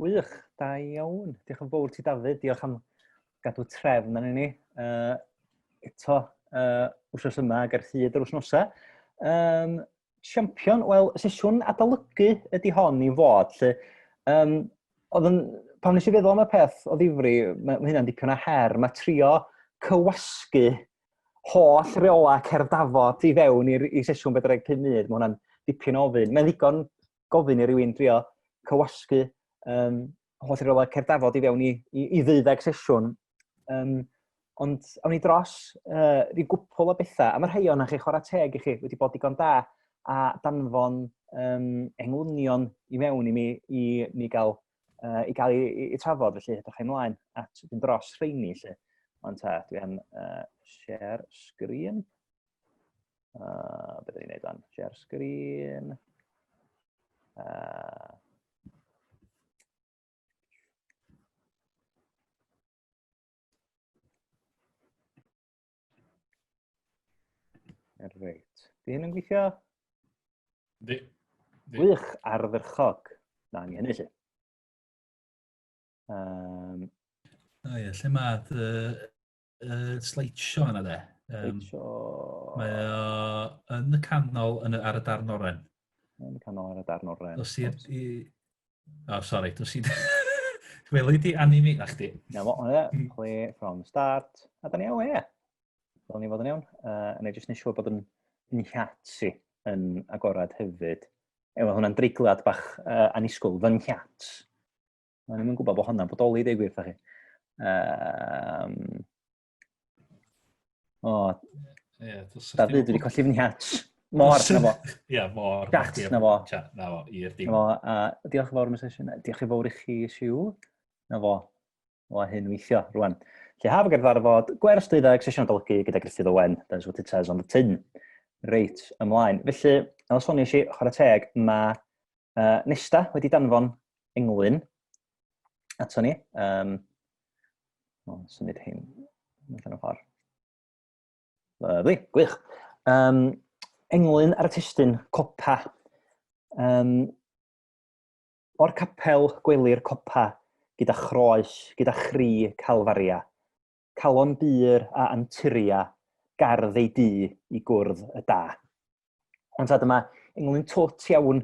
Gwych, da iawn. Diolch yn fawr ti Dafydd, diolch am gadw trefn arnyn ni. Eto, wythnos yma ac ar hyd yr wythnosau. Champion, wel, sesiwn adolygu ydy hon i fod, lle. Oedd yn, pan nes i feddwl am y peth o ddifri, mae hynna'n dipyn o her. Mae trio cywasgu holl reola cerdd-dafod i fewn i'r i sesiwn 45 munud, mae hwnna'n dipyn o ofyn. Mae'n ddigon gofyn i rywun drio cywasgu holl reola cerdd-dafod i fewn i ddeuddeg sesiwn. Ond awn ni dros rhyw gwpl o bethau, a mae rhai o'n chi chwarae teg i chi wedi bod digon da a danfon englynion i mewn i mi i mi gael, i gael i trafod, felly edrych ymlaen at fynd dros rheini. Lle. Ond ta, dwi am share screen. Beth ydyn ni'n neud fan? Share screen. Reit. Di hyn yn gweithio? Di. Gwych, ardderchog. Na, ni hynny lle. O ie, lle mae dy slideshow yna de? Slideshow... Mae o yn y canol yn y, ar y darn oren. Yn y canol ar y darn oren. Dos i'r... Oh, sorry, dos i... Weli di anime... Na chdi. Na fo, ie. Play from start. A da ni iawn, ie. Dylen ni fod yn iawn. A na i jyst neud siŵr bod yn nhiat i yn agorad hefyd. Ewa, hwnna'n dreigliad bach annisgwyl, fy nhiat. O'n i'm yn gwybod bod hwnna'n bodoli, dweud gwir wrthach chi. O, yeah, Dafydd, dwi wedi colli fy nhiat. Mor, na fo. Ie, mor. Chat, na fo. Chat, na fo, i'r dim. Na fo, a diolch yn fawr am y sesiwn. Diolch yn fawr i chi, Siw. Na fo. O, hyn weithio, rwan. Lle haf ag ddarfod, gwers deuddeg, sesiwn adolygu gyda Gruffydd Owen. That's what it says on the tin. Reit, ymlaen. Felly, fel soniais i, chwarae teg, mae Nesta wedi danfon englyn ato ni. O, symud hyn allan o ffordd. Lyfli, gwych. Englyn ar y testun copa. O'r capel gwelir copa gyda chroes, gyda chri Calfaria. Calon bur a anturia, gardd ei du i gwrdd y da. Ond ta, dyma englyn twt iawn.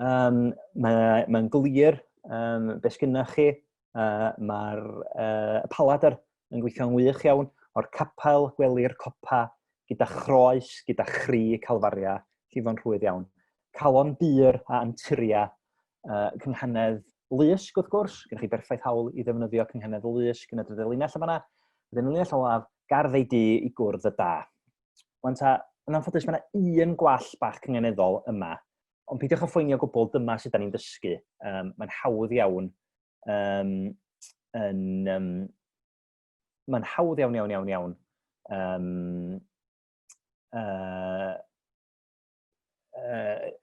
Mae'n glir beth sgynnoch chi. Mae'r paladr yn gweithio'n wych iawn. O'r capel gwelir copa gyda chroes, gyda chri Calfaria, llifo'n rhwydd iawn. Calon bur a anturia, cynghanedd lusg wrth gwrs, gyda chi berffaith hawl i ddefnyddio cynghanedd lusg yn y drydedd linell yma. Wedyn y linell olaf, gardd ei du i gwrdd y da. Wan ta, yn anffodus mae yna un gwall bach cynganeddol yma, ond peidiwch â phoeni o gwbl, dyma sut da ni'n dysgu. Mae'n hawdd iawn yn, mae'n hawdd iawn, iawn, iawn, iawn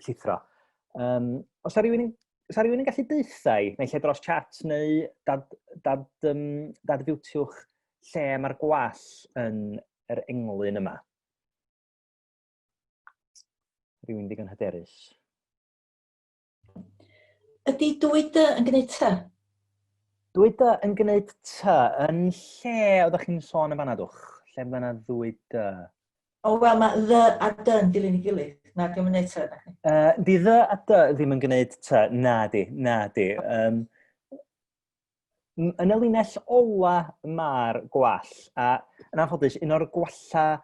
llithro. Os yna rhywun, os rhywun yn gallu deuthau, neu lle dros chat, neu dad-fiwtiwch lle mae'r gwall yn yr englyn yma. Rhywun digon hyderus. Ydy dwy dy yn gwneud ty? Dwy dy yn gwneud ty? Yn lle oeddech chi'n sôn yn fanna, dwch? Lle mae yna ddwy dy? O, wel, mae ddy a dy yn dilyn ei gilydd. Na, di'm yn gwneud ty, na. Di ddy a dy ddim yn gwneud ty, na di, na di. Yn y linell ola mae'r gwall, a yn anffodus, un o'r gwalla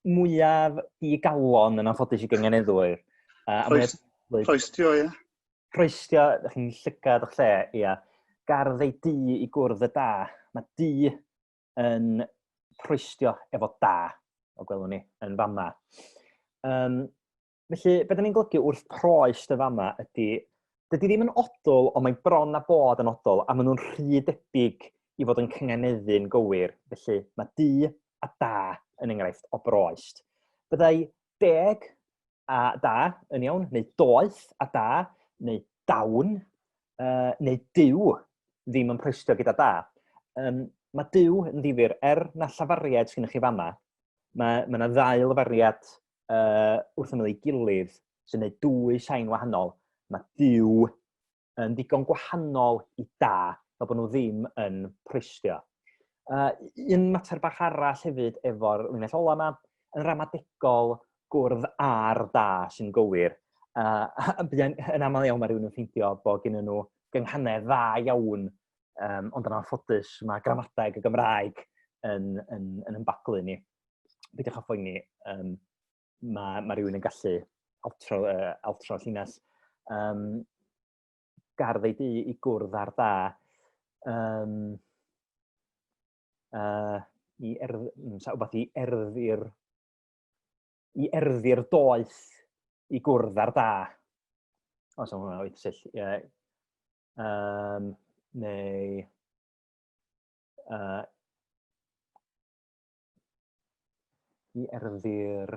mwyaf digalon yn anffodus i gynganeddwyr. Croestio, ie. Croestio, ydych chi'n llygad o'ch lle, ia. Gardd ei du i gwrdd y da. Mae du yn croestio efo da, o gwelwn ni, yn fama. Felly, be da ni'n golygu wrth croes y fama ydy, dydy ddim yn odl, ond mae bron a bod yn odl, a maen nhw'n rhy debyg i fod yn cynganeddu'n gywir. Felly, mae du a da yn enghraifft o broest. Byddai deg a da yn iawn, neu doeth a da, neu dawn, neu duw ddim yn proestio gyda da. Mae duw yn ddifyr, er na llafariad sydd gennych chi fama, mae yna ddau lafariad wrth ymyl ei gilydd sy'n gwneud dwy sain wahanol. Mae duw yn ddigon gwahanol i da, fel bod nhw ddim yn prestio. Un mater bach arall hefyd efo'r linell ola yma, yn ramadegol gwrdd ar da sy'n gywir. Yn, yn aml iawn mae rhywun yn ffeindio bod gen nhw gynghanedd dda iawn, ond yn anffodus mae gramadeg y Gymraeg yn, yn, yn ymbaglu ni. Peidiwch â phoeni, mae, mae rhywun yn gallu altro, altro llinell. Gardd ei du i gwrdd ar da. I erdd, sa wbeth i erddi'r i erddi'r doeth i gwrdd ar da. O, so hwnna wyth sill. Yeah. Neu... I erddi'r...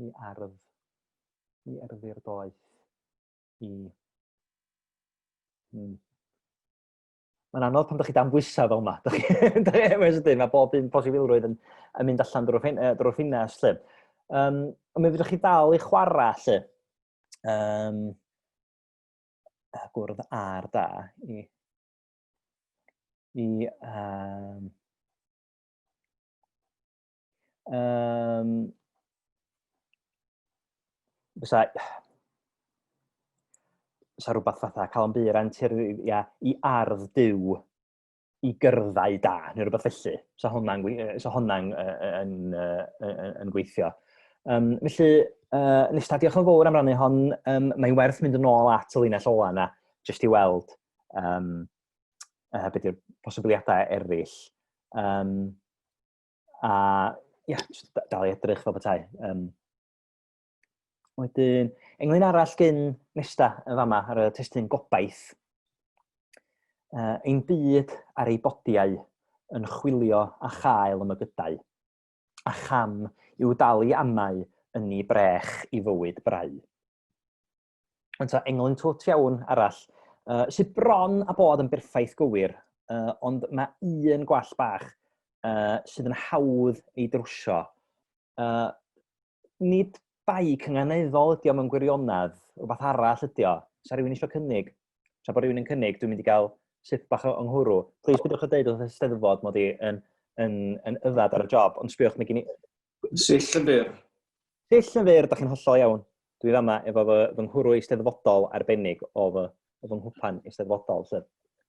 I ardd... I erddi'r doeth. I... Mae'n anodd pan ydych chi dan bwysau fel yma. Mae bob un posibilrwydd yn, yn mynd allan drwy'r drwy ffenest, lle. Ond mi fedrwch chi dal i chwarae, lle. Gwrdd ar da i... i fysa, fysa rhywbeth fatha cael yn bur antur ia, i ardd Duw i gyrddau da, neu rhywbeth felly. Sa hwnna'n sa hwnna'n yn, yn, yn gweithio. Felly, Nesta, diolch yn fawr am rannu hon. Mae'n werth mynd yn ôl at y linell ola yna, jyst i weld beth yw'r posibiliadau eraill. A ia, jyst dal i edrych fel petai. Wedyn, englyn arall gyn Nesta yn fama ar y testun gobaith. Ein byd ar ei bodiau yn chwilio a chael y mygydau, a cham i'w dal i amau yn ei brech i fywyd brau. Ond ta, englyn twt iawn arall, sydd bron a bod yn berffaith gywir, ond mae un gwall bach sydd yn hawdd ei drwsio. Nid bai cynganeddol ydi o mewn gwirionedd, rhywbeth arall ydi o. Sa rhywun eisiau cynnig, tra bod rhywun yn cynnig, dwi'n mynd i gael sip bach o nghwrw. Please peidiwch â deud wrth y Steddfod mod i yn, yn, yn yfad ar y job, ond sbiwch, mae gen i... Sill yn fyr. Sill yn fyr, da chi'n hollol iawn. Dwi fama efo fy, fy nghwrw eisteddfodol arbennig o fy, o fy nghwpan eisteddfodol, lle,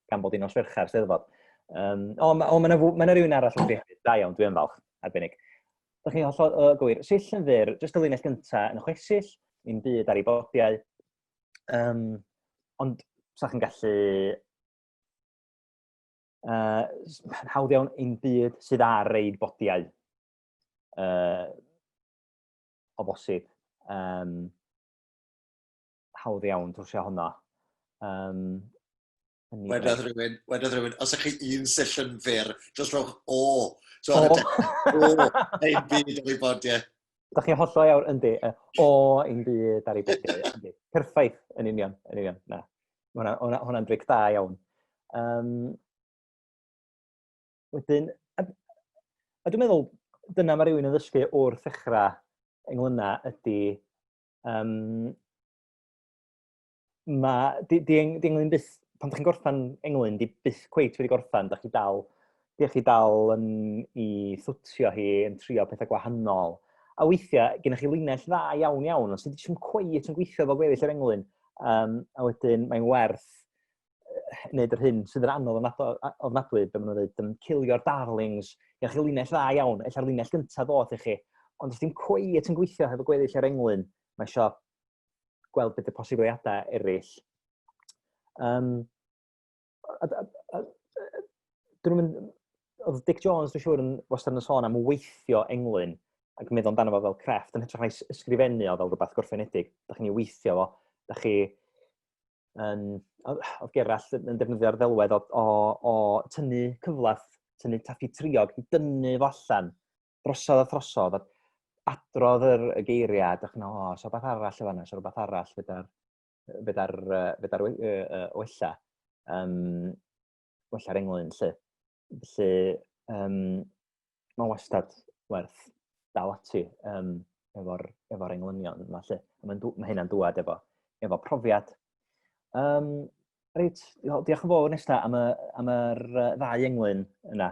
gan bod hi'n nos Fercher Steddfod. O, ma, o, mae yna ma rhywun arall wrthi hefyd. Da iawn, dwi yn falch, arbennig. Da chi'n hollol gywir. Sill yn fyr, jyst y linell gyntaf yn y chwesill, un byd ar ei bodiau. Ond sa chi'n gallu... Hawdd iawn, un byd sydd ar ei bodiau. O bosib. Hawdd iawn trwsio honno. Wedodd rhywun, wedodd rhywun, os ydych chi un sill yn fyr, just rhowch o. So, o, o, ein byd ar ei bodiau. Da chi'n hollol iawn, yndi. O, ein byd ar ei bodiau. Yndi. Perffaith, yn union, yn union. Na. Mae hwnna'n hwnna, hwnna dric da iawn. Wedyn, a dwi'n meddwl, dyna mae rhywun yn ddysgu wrth ddechrau englyna ydy, mae, di, di, di englyn byth, pan ydych chi'n gorffan englyn, di byth cweit wedi gorffan, da chi dal, di chi dal yn i thwtio hi, yn trio pethau gwahanol. A weithiau, gennych chi linell dda iawn iawn, ond sydd ddim cweit yn gweithio fel gweddill yr englyn. A wedyn mae'n werth wneud yr hyn sydd yn anodd ofnadwy, be maen nhw'n dweud, kill your darlings, gennych chi linell dda iawn, ella'r linell gyntaf ddoth i chi, ond os dim cweit yn gweithio hefo gweddill yr englyn, mae eisiau gweld beth y posibiliadau eraill. A, dyn nhw'n oedd Dic Jones, dwi'n siŵr, yn wastad yn sôn am weithio englyn ac yn meddwl amdano fo fel crefft, yn hytrach na'i ysgrifennu o fel rhywbeth gorffenedig. Da chi'n ei weithio fo, da chi yn, oedd Gerallt yn defnyddio'r ddelwedd o tynnu cyflath, tynnu taffi triog, i dynnu fo allan, drosodd a throsodd, a adrodd yr, y geiriau, a chi'n meddwl, o, so rhywbeth arall o fanna, so rhywbeth arall feda'r feda'r feda'r wella, wella'r englyn, lle. Felly, mae'n wastad werth dal ati efo'r efo englynion yma, lle. Mae'n ma hynna'n dŵad efo, efo profiad. Reit, diolch yn fawr nesta am, y, am yr ddau englyn yna.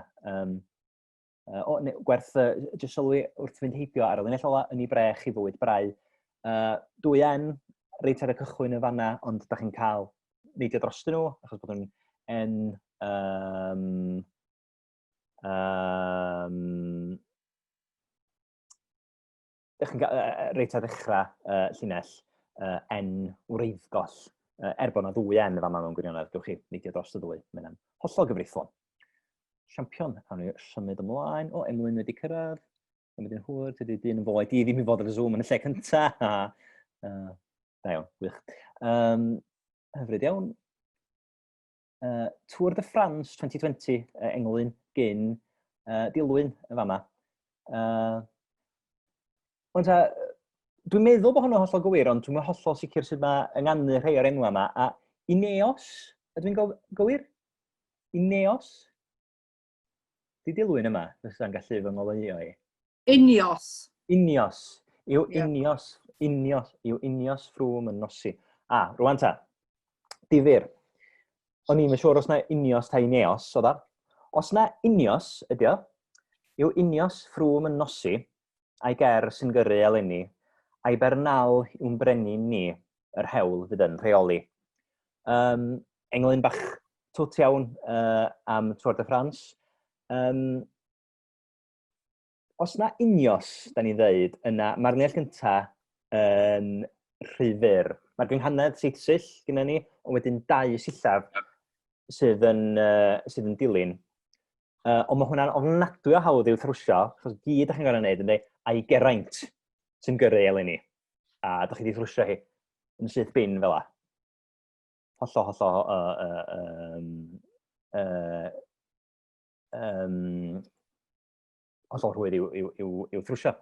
O, ne, gwerth jyst sylwi wrth fynd heibio ar y linell ola yn ei brech i fywyd brau. 2N, reit ar y cychwyn y fanna, ond da chi'n cael neidio drostyn nhw, achos bod nhw'n N... Dych chi'n cael, reit ar ddechrau llinell N wreiddgoll. Er bod yna ddwy N y fama mewn gwirionedd, gewch chi neidio dros y ddwy. Mae hynna'n hollol gyfreithlon. Champion, awn ni symud ymlaen. O, Emlyn wedi cyrraedd. Mae'n mynd yn hwyr, tydi dyn yn fwy. Di ddim i fod ar y Zoom yn y lle cynta. Da iawn, gwych. Hyfryd iawn. Tour de France 2020, englyn gyn Dilwyn yn fama. Ond ta, dwi'n meddwl bod hwnnw'n hollol gywir, ond dwi'n hollol sicr sut mae ynganu rhai o'r enwau yma. A Ineos, ydw i'n gywir? Ineos? Di Dilwyn yma, fysa'n gallu fy ngoleuo i. Ineos. Ineos. Yw yeah. Ineos, Ineos, yw Ineos Froome yn nosi. A, rwan ta. Difyr. O'n i'n siŵr os na Ineos ta Ineos, o dda. Os na Ineos, ydy o, yw Ineos Froome yn nosi, a'i ger sy'n gyrru eleni, a'i Bernal yw'n brenin ni, yr hewl fydd yn rheoli. Englyn bach twt iawn am Tour de France. Os na unios, da ni'n dweud, yna mae'r linell gynta yn rhy fyr. Mae'r gynghanedd seithsill gyda ni, ond wedyn dau sillaf sydd yn, sydd yn dilyn. Ond mae hwnna'n ofnadwy o hawdd i'w thrwsio, achos gyd ydych chi'n gorfod wneud ynddi, a'i Geraint sy'n gyrru eleni. A ydych chi wedi thrwsio hi yn syth bin fel la. Hollol, hollol hollol rhwydd i'w, i'w, i'w, i'w thrwsio.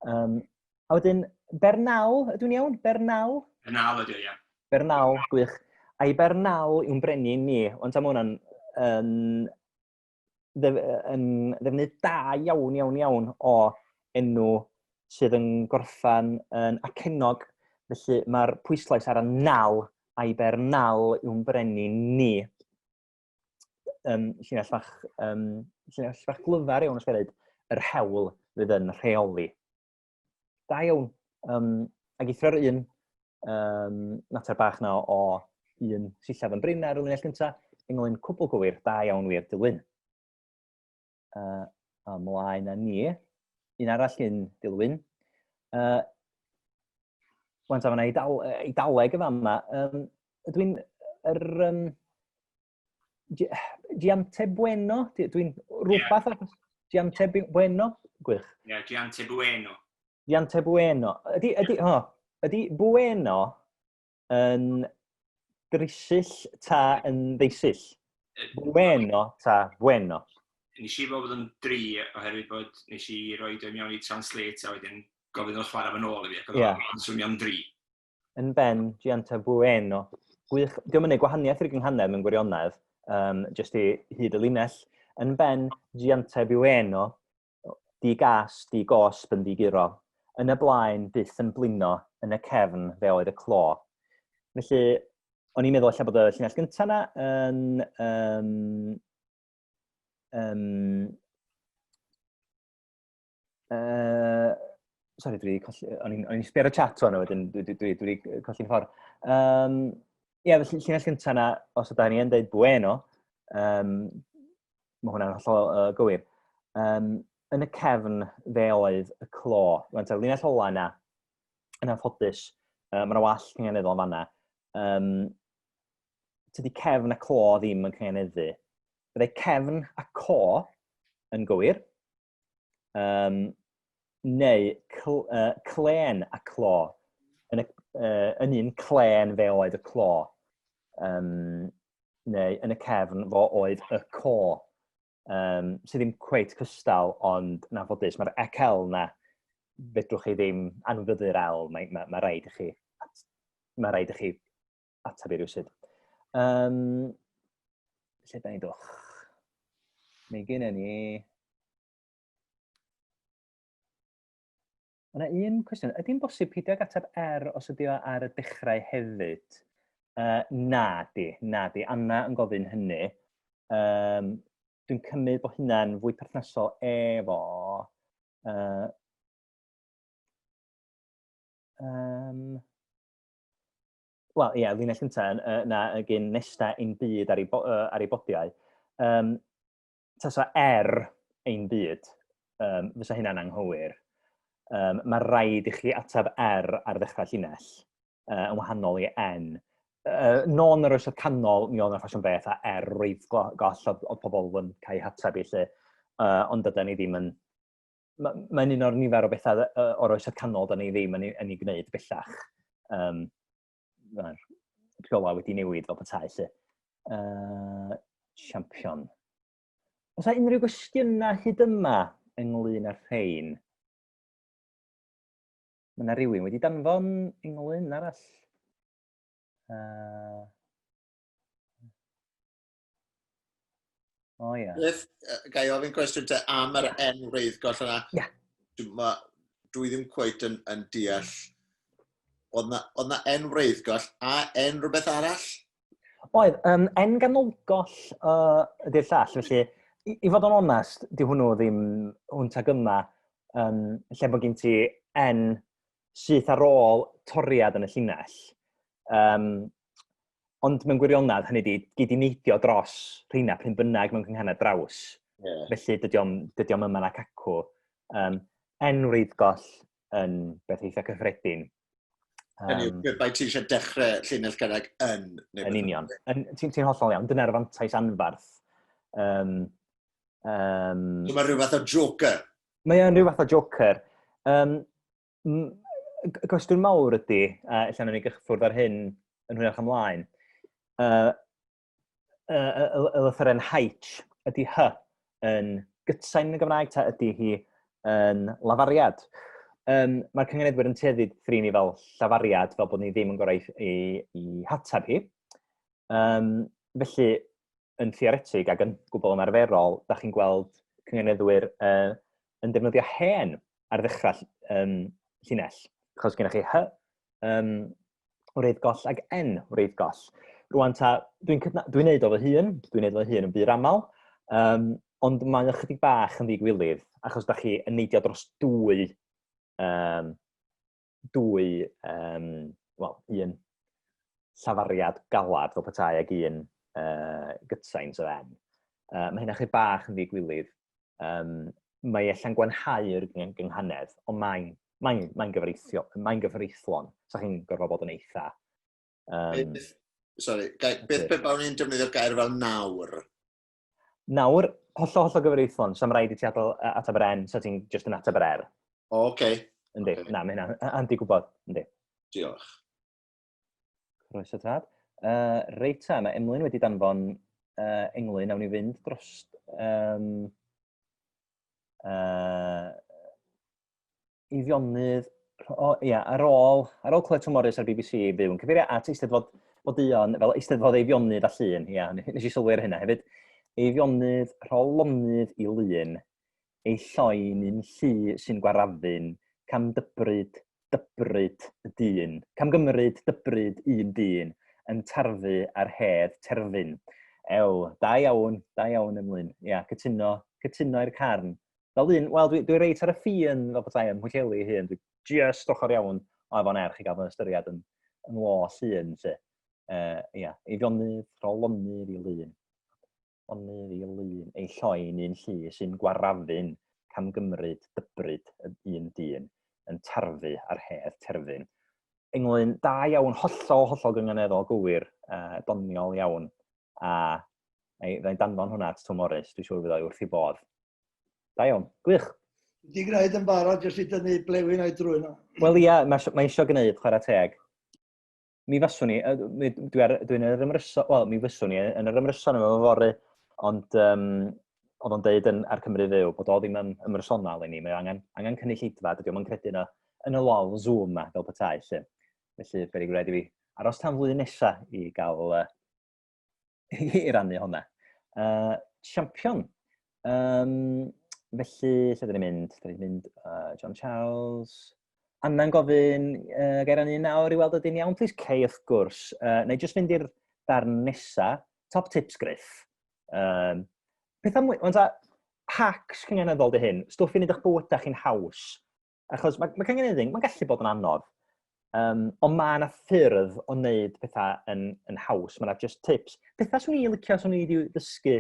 A wedyn, Bernal, ydw i'n iawn? Bernal? Bernal ydy o, ie. Bernal, gwych. A'i Bernal yw'n brenin ni, ond am hwnna'n yn, ddef, yn ddefnydd da iawn, iawn, iawn o enw sydd yn gorffan yn acennog. Felly mae'r pwyslais ar y nal, a'i Bernal yw'n brenin ni. Llinell bach, llinell bach glyfar iawn os gael yr hewl fydd yn rheoli. Da iawn. Ac eithrio'r un mater bach na o un sillaf yn brin ar y linell gyntaf, englyn cwbl gywir, da iawn wir, Dilwyn. Ymlaen â ni. Un arall gyn Dilwyn. Wan ta, mae yna Eidaleg y fama. Ydw i'n... Yr, Giante Bueno? Dwi'n rhywbeth yeah. Giante Bueno? Gwych. Ie, yeah, Giante Bueno. Giante Bueno. Ydy, ydy, oh, ydy Bueno yn drisill ta yn ddeisyll? Bueno ta bueno? Nes i fod yn dri oherwydd bod nes i roi o mewn i translate a wedyn gofyn iddo chwarae fy nôl i fi ac oedd o'n swnio'n dri. Yn ben, Gianta Bueno. Gwych. Diolch yn gwneud gwahaniaeth i'r gynghanedd mewn gwirionedd, jyst i hyd y linell. Yn ben, Gianta Bueno, di gas, di gosb yn ddiguro. Yn y blaen, byth yn blino, yn y cefn, fe oedd y clo. Felly, o'n i'n meddwl ella bod y llinell gyntaf yna yn sorry, dwi wedi colli... O'n i'n sbio ar y chat o'n wedyn dwi wedi colli'n ffordd. Ie, yeah, felly llinell gyntaf yna, os ydyn ni yn dweud bueno, mae hwnna'n hollol gywir. Yn y cefn fe oedd y clo. Rwan, ta'r linell ola yna, yn anffodus, mae yna wall cynganeddol yn fanna. Tydi cefn a clo ddim yn cynganeddu. Byddai cefn a co yn gywir, neu clen a clo. Yn, y, yn un clen fe oedd y clo. Neu yn y cefn fo oedd y co. Sydd ddim cweit cystal, ond yn anffodus, mae'r ECL na, fedrwch chi ddim anwybyddu'r L, mae, mae, mae rhaid i chi, mae rhaid i chi ateb i rywsut. Lle da ni dwch? Mae gen ni... Mae yna un cwestiwn. Ydy'n bosib peidio ag ateb R os ydy o ar y dechrau hefyd? Na di, na di. Anna yn gofyn hynny. Dwi'n cymryd bod hynna'n fwy perthnasol efo... Wel, ie, linell gyntaf, na, gyn nesta ein byd ar ei, bo, ar ei bodiau. Tasa er ein byd, fysa hynna'n anghywir. Mae rhaid i chi ateb R ar ddechrau llinell, yn wahanol i N. Nôn yr oesoedd canol, mi oedd yna ffasiwn beth a R reidd goll oedd, oedd pobl yn cael eu hateb i lle, ond dyda ni ddim yn... Mae'n ma un o'r nifer o bethau o'r oesoedd canol da ni ddim yn ei, yn ei gwneud bellach. Mae'r rheolau wedi newid fel petai, lle. Champion. Oes yna unrhyw gwestiynau hyd yma ynglyn â'r rhain? Mae yna rhywun wedi danfon ynglyn arall. O ie. Beth, ga i ofyn cwestiwn te am yr N wreiddgoll yna? Ie. Yeah. Dwi, dwi ddim cweit yn, yn deall. Oedd na, oedd na N wreiddgoll a N rhywbeth arall? Oedd, N ganolgoll ydy'r llall, felly i, i fod yn onest, di hwnnw ddim hwn tag yma, lle bod gen ti N syth ar ôl toriad yn y llinell. Ond mewn gwirionedd, hynny di, gei di neidio dros rheina pryn bynnag mewn cynghanedd draws. Yeah. Felly dydy o'm, dydy o'm yma nac acw. Enw reiddgoll yn beth eitha cyffredin. Hynny yw, pe bai ti eisiau dechrau llinell gydag yn. Yn union. Ti'n ti hollol iawn. Dyna'r fantais anfarth. So mae rhyw fath o joker. Mae o'n rhyw fath o joker. Y cwestiwn mawr ydy, a ella wnawn ni gyffwrdd ar hyn yn hwyrach ymlaen, y lythyren H, ydy H yn gytsain yn y Gymraeg, ta ydy hi yn lafariad? Mae'r cyngenedwyr yn tueddu thrin i fel llafariad, fel bod ni ddim yn gorau i, i hateb hi. Felly, yn theoretig ac yn gwbl ymarferol, da chi'n gweld cyngeneddwyr yn defnyddio hen ar ddechrau llinell. Achos gennych chi H wreidd goll ac N wreidd goll. Rwan ta, dwi'n dwi neud o fy hun, dwi'n neud o fy hun yn bur aml, ond mae'n ychydig bach yn ddigwilydd, achos da chi yn neidio dros dwy, dwy, wel, un llafariad galad fel petai ag un gytsain sef N. Mae hynna chydig bach yn ddigwilydd. Mae ella'n gwanhau'r gynghanedd, ond mae'n mae, mae gyfreithiol, mae'n gyfreithlon. Sa chi'n gorfod bod yn eitha. Beth, sorry, gai, beth pe bawn ni'n defnyddio'r gair fel nawr? Nawr, hollol, hollol gyfreithlon. Sa'n rhaid i ti adael ateb yr N, sa ti'n just yn ateb yr R. O, oce. Okay. Yndi, okay. Na, mae hynna, handi gwybod, yndi. Diolch. Croeso tad. Reit ta, mae Emlyn wedi danfon englyn, nawn ni fynd dros Eifionydd, o, ia, ar ôl, ar ôl clywed Tom Morris ar BBC fyw yn cyfeirio at Eisteddfod Boduon fel Eisteddfod Eifionydd a Llun, ia, nes i sylwi ar hynna hefyd. Eifionydd, rholonydd i lun, ei lloen un llu sy'n gwarafun, camdybryd, dybryd y dyn, camgymryd dybryd un dyn, yn tarfu ar hedd terfyn. Ew, da iawn, da iawn Emlyn. Ia, cytuno, cytuno i'r carn. Fel un, wel, dwi, dwi reit ar y ffin fel petai ym Mhwllheli hun. Dwi just ochr iawn o Afon Erch i gael fy ystyried yn, yn lo llun, lle. Ia, Eifionydd, rholonydd i lun. Onydd i lun, ei lloen un llu sy'n gwarafun, camgymryd, dybryd y un dyn, yn tarfu ar hedd terfyn. Englyn da iawn, hollol, hollol gynganeddol gywir, doniol iawn. A ei, fydda i'n danfon hwnna at Twm Morris, dwi'n siŵr fydda i wrth i bodd. Da iawn, gwych. Di gwneud yn barod jyst i dynnu blewyn o'i drwyn o. Wel ia, mae, mae eisiau gwneud chwarae teg. Mi faswn i, dwi ar, dwi'n yr ymryson, wel, mi fyswn i yn yr ymryson efo fory, ond oedd o'n deud yn, ar Cymru Fyw bod o ddim yn ymrysonol i ni, mae angen, angen cynulleidfa, dydy o'm yn credu yn y, yn y lol Zoom ma, fel petai, lle. Felly, beryg rhaid i fi aros tan flwyddyn nesa i gael i rannu hwnna. Champion. Felly, lle dyn ni'n mynd? Dyn ni'n mynd John Charles. Anna'n gofyn gair am un nawr i weld ydy'n iawn, please. Cei, wrth gwrs. Na i jyst fynd i'r darn nesa. Top tips, Griff. Pethau mwy, ond ta, hacks cyngeneddol dy hyn, stwff i wneud eich bywydau chi'n haws. Achos mae cyngeneddu, mae'n gallu bod yn anodd. Ond mae yna ffyrdd o wneud pethau yn haws. Mae yna just tips. Pethau swn i'n licio, swn i wedi dysgu,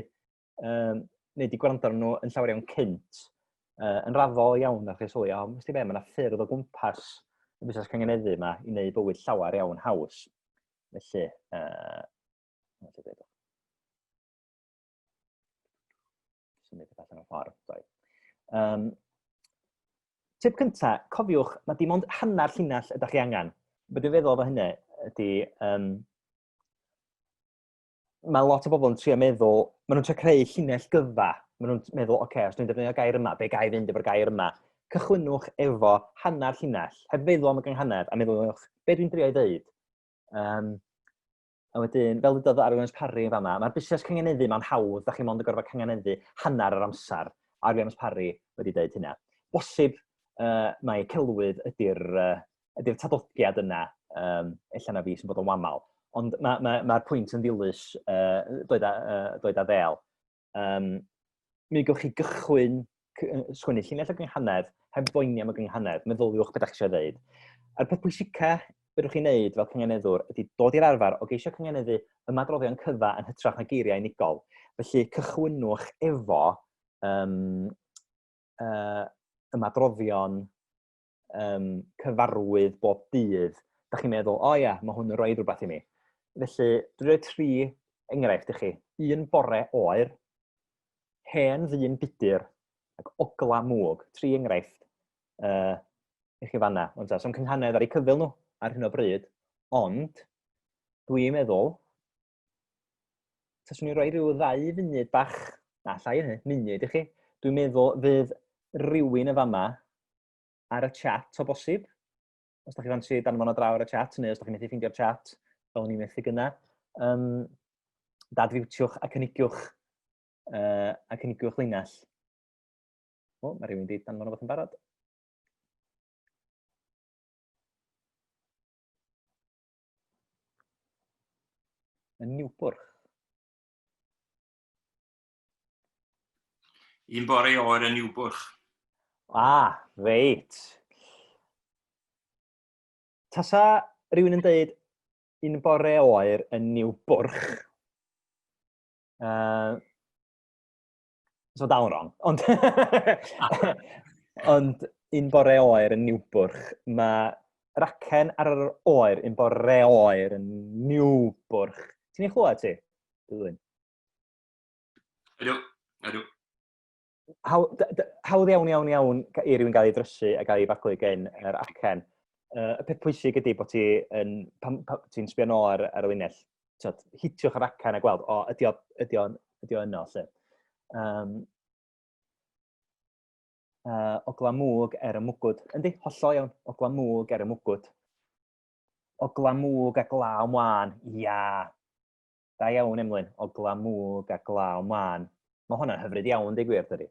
neu wedi gwrando arnyn nhw yn llawer iawn cynt. Yn raddol iawn, ar chi sylwi, o, wsti be, mae yna ffyrdd o gwmpas y busnes cyngeneddu yma i wneud bywyd llawer iawn haws. Felly, symud peth allan o'r ffordd. Sorry. Tip cynta, cofiwch, mae dim ond hanner llinell ydych chi angen. Be dwi'n feddwl efo hynny ydy, mae lot o bobl yn trio meddwl, maen nhw'n trio creu llinell gyfa. Maen nhw'n meddwl, oce, okay, os dwi'n defnyddio gair yma, be gai fynd efo'r gair yma? Cychwynnwch efo hanner llinell, heb feddwl am y gynghanedd, a meddylwch, be dwi'n drio ei ddeud? A wedyn, fel ddudodd Arwel Williams Parry yn fan'na, mae'r busnes cyngeneddu ma'n hawdd, da chi mond yn gorfod cyngeneddu hanner yr amser. Arwel Williams Parry wedi dweud hynna. Bosib mai celwydd ydy'r ydy tadodiad yna, ella na fi sy'n bod yn wamal. Ond mae'r ma pwynt yn ddilys, doed a, doed a ddel. Mi gewch chi gychwyn sgwennu llinell o gynghanedd, heb boeni am y gynghanedd, meddyliwch beth ydych chi eisiau ddeud. A'r peth pwysica fedrwch chi wneud fel cynganeddwr ydy dod i'r arfer o geisio cynganeddu ymadroddion cyfa yn hytrach na geiriau unigol. Felly cychwynnwch efo ymadroddion cyfarwydd bob dydd. Da chi'n meddwl, o ia, mae hwn yn rhoi rhywbeth i mi. Felly, dwi'n rhoi 3 enghraifft i chi. Un bore oer, hen ddyn budur, ac ogla mwg. 3 enghraifft i chi fanna. Ond ta, so'n cynghanedd ar eu cyfyl nhw ar hyn o bryd, ond dwi'n meddwl, taswn i'n rhoi rhyw 2 funud bach, na llai yn hynny, munud i chi, dwi'n meddwl fydd rhywun yn fama ar y chat o bosib. Os da chi ffansi danfon o draw ar y chat, neu os da chi'n methu ffeindio'r chat, fel o'n i'n methu gynna, dadfiwtiwch a cynigiwch linell. O, mae rhywun wedi danfon o beth yn barod. Yn Niwbwrch. Un bore oer yn Niwbwrch. Ah, reit. Tasa rhywun yn deud un bore oer yn Niwbwrch. So dal yn wrong, ond un bore oer yn Niwbwrch, mae racen ar yr oer, un bore oer yn Niwbwrch. Ti'n ei chlywed ti, Dilwyn? Ydw, ydw. Hawdd iawn, iawn, iawn i rywun gael ei drysu a gael ei baglu gen yr acen. Y peth pwysig ydy bod ti yn, pan, pan ti'n sbio nôl ar y linell, tyd, hitiwch yr acen a gweld, o, ydy o yno, lle. Ogla mwg er y mwgwd. Yndi, hollol iawn. Ogla mwg er y mwgwd. Ogla mwg a glaw mân. Ia. Da iawn, Emlyn. Ogla mwg a glaw mân. Mae hwnna'n hyfryd iawn, deu gwir, dydi?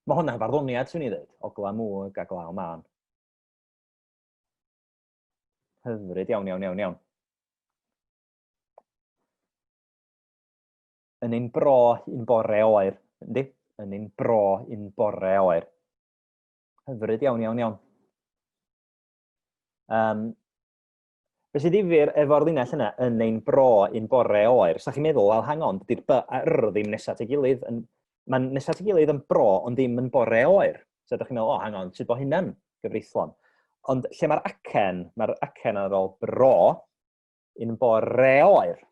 Mae hwnna'n farddoniad, swn i ddweud. Ogla mwg a glaw mân. Hyfryd iawn, iawn, iawn, iawn. Yn ein bro un bore oer, yndi? Yn ein bro un bore oer. Hyfryd iawn, iawn, iawn. Be sy'n ddifyr efo'r linell yna, yn ein bro un bore oer, sa chi'n meddwl, well, hang on, dydy'r B a R ddim nesaf at ei gilydd. Mae'n nesaf at ei gilydd yn bro, ond ddim yn bore oer. So ydych chi'n meddwl, oh, hang on, sut bo hynna'n gyfreithlon? Ond lle mae'r acen, mae'r acen ar ôl bro, un bore oer.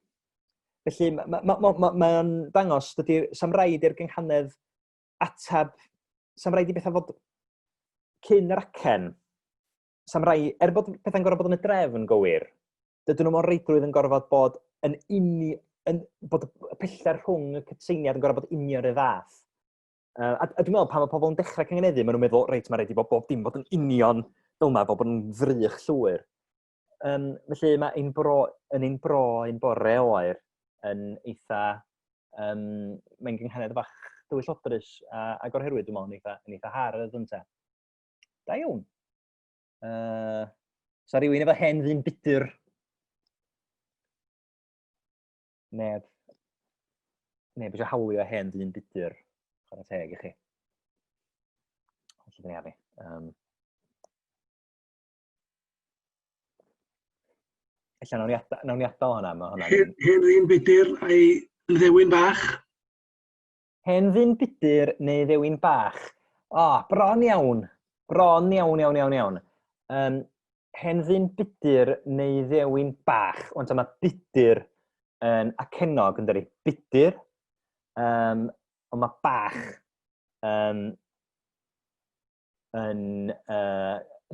Felly mae'n dangos, dydy, sa'm rhaid i'r gynghanedd atab, sa'm rhaid i bethau fod cyn yr acen, sa'm rai, er bod pethau'n gorfod bod yn y drefn gywir, dydyn nhw mor reidrwydd yn gorfod bod yn uni, yn, bod y pellter rhwng y cytseiniad yn gorfod bod union yr fath. A dwi'n meddwl pan mae pobl yn dechrau cyngeneddu, maen nhw'n meddwl, reit, mae rhaid i bod bob dim bod yn union fel yma, fel bod yn ddrych llwyr. Felly mae ein bro, yn ein bro, ein bore oer yn eitha, mae'n gynghanedd bach dywyllodrus a gorherwydd, dwi'n meddwl, yn eitha hardd ynte. Da iawn. Sa rhywun efo hen ddyn budur? Neb. Neb eisiau hawlio hen ddyn budur. Chwarae teg i chi. Felly, dyna ni. Ella nawn ni adael, nawn ni adael hwnna. Mae hwnna'n... Hen, hen ddyn budur a'i ddewin bach. Hen ddyn budur neu ddewin bach. O, oh, bron iawn. Bron iawn, iawn, iawn, iawn. Hen ddyn budur neu ddewin bach. Ond mae budur yn acennog yn dydi. Budur. Ond mae bach yn...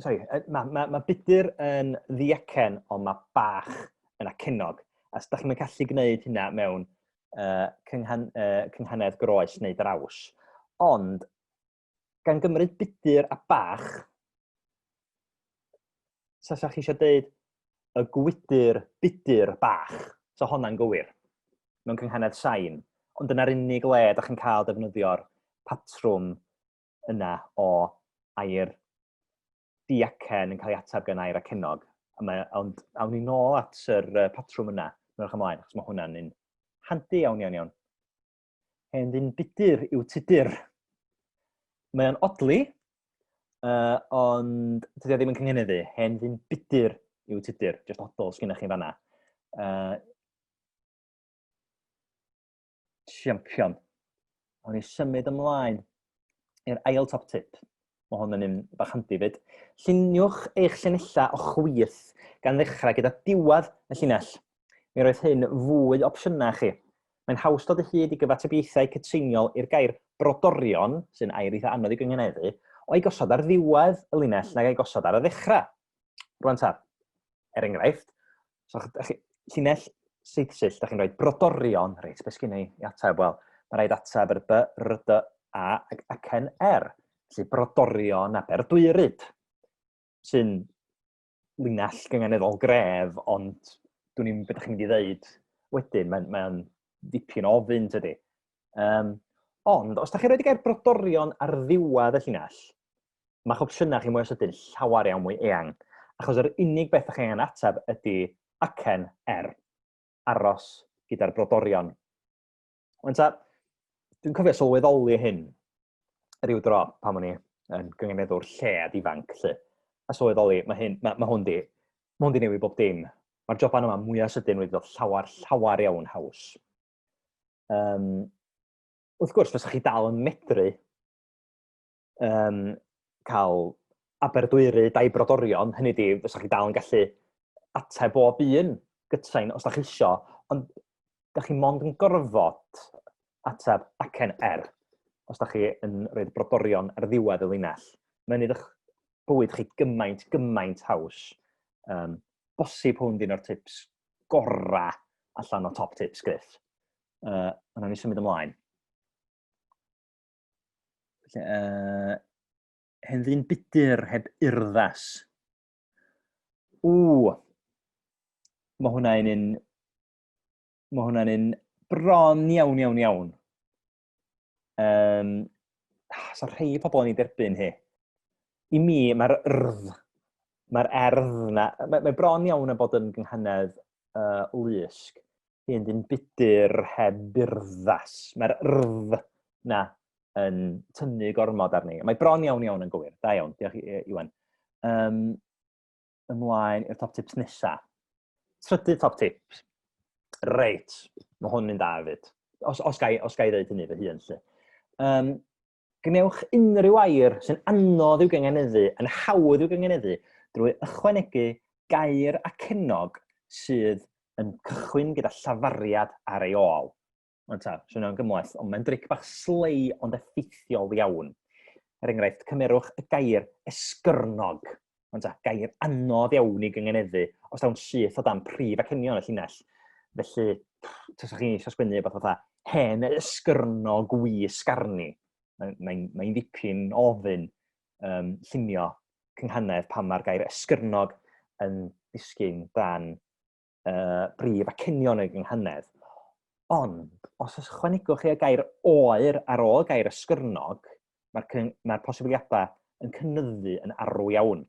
Sori, mae ma, ma budur yn ddiacen, ond mae bach yn acennog. A da chi'n gallu gwneud hynna mewn cynghanedd groes neu draws. Ond, gan gymryd budur a bach, sa chi eisiau dweud y gwydr budur bach, so honna'n gywir, mewn cynghanedd sain. Ond dyna'r unig le da chi'n cael defnyddio'r patrwm yna o air diacen yn cael ei ateb gan air acennog. A mae, ond awn ni nôl at yr patrwm yna, mae'n ymlaen, achos mae hwnna'n un handi iawn, iawn, iawn. Hen ddyn budur yw tudur. Mae o'n odli, ond dydy o ddim yn cyngeneddu. Hen ddyn budur yw tudur, just odl sgynnych chi fanna. Champion. O'n i symud ymlaen i'r ail top tip. Mae hwn yn un bach handi fyd. Lluniwch eich llinellau o chwith gan ddechrau gyda diwedd y llinell. Mi roedd hyn fwy opsiynau chi. Mae'n haws dod o hyd i gyfatebiaethau cytseiniol i'r gair brodorion, sy'n air eitha anodd i gyngeneddu, o'i gosod ar ddiwedd y linell nag ei gosod ar y ddechrau. Rwan ta, er enghraifft, so chi, llinell seithsill, da chi'n rhoi brodorion, reit, beth sgyn i i ateb? Wel, mae rhaid ateb yr B, R, D, A ac acen R. Felly brodorion Aberdwyryd, sy'n linell gynganeddol gref, ond dwi'n i'n beth ydych chi'n mynd i ddeud wedyn, mae'n mae dipyn o ofyn, tydi. Ond, os da chi'n rhoi gair brodorion ar ddiwedd y llinell, mae'ch opsiynau chi mwy o sydyn llawer iawn mwy eang. Achos yr unig beth ydych chi angen ateb ydy acen R, aros gyda'r brodorion. Ond ta, dwi'n cofio sylweddoli hyn rhyw dro pan o'n i yn gyngeneddwr lled ifanc, lle. A sylweddoli, mae, hyn, mae, mae hwn di, mae hwn di newid bob dim. Mae'r joban yma mwyaf sydyn wedi dod llawer, llawer iawn haws. Wrth gwrs, fysa chi dal yn medru cael Aberdwyru dau brodorion, hynny di, fysa chi dal yn gallu ateb bob un gytsain os da chi isio, ond da chi mond yn gorfod ateb acen R os da chi yn rhoi brodorion ar ddiwedd y linell. Mae'n neud eich bywyd chi gymaint, gymaint haws. Bosib hwn di un o'r tips gora allan o top tips, Griff. Ond nawn ni symud ymlaen. Felly, hen ddyn budur heb urddas. Ww, mae hwnna'n un, mae hwnna'n un bron iawn, iawn, iawn. Sa rhai pobl yn ei derbyn hi. I mi, mae'r rdd, mae'r erdd na, mae bron iawn yn bod yn gynghanedd lusg. Hen ddyn budur heb urddas. Mae'r rdd na yn tynnu gormod arni. Mae bron iawn iawn yn gywir. Da iawn, diolch Iwan. Ymlaen i'r top tips nesa. Trydydd top tips. Reit, mae hwn yn da hefyd. Os gai ddeud hynny fy hun, lle. Gwnewch unrhyw air sy'n anodd i'w gyngeneddu yn hawdd i'w gyngeneddu drwy ychwanegu gair acennog sydd yn cychwyn gyda llafariad ar ei ôl. Mae'n ta, swnio'n gymhleth, ond mae'n dric bach slei ond effeithiol iawn. Er enghraifft, cymerwch y gair esgyrnog. Mae'n ta, gair anodd iawn i gyngeneddu os daw'n syth o dan prif acenion y llinell. Felly, tasach chi eisiau sgwennu rhywbeth fatha hen esgyrnog wisg arni. Mae'n mae ddipyn ofyn llunio cynghanedd pan mae'r gair esgyrnog yn disgyn dan brif acenion y gynghanedd. Ond, os ychwanegwch chi y gair oer ar ôl gair ysgyrnog, mae'r mae posibiliadau yn cynyddu yn arw iawn.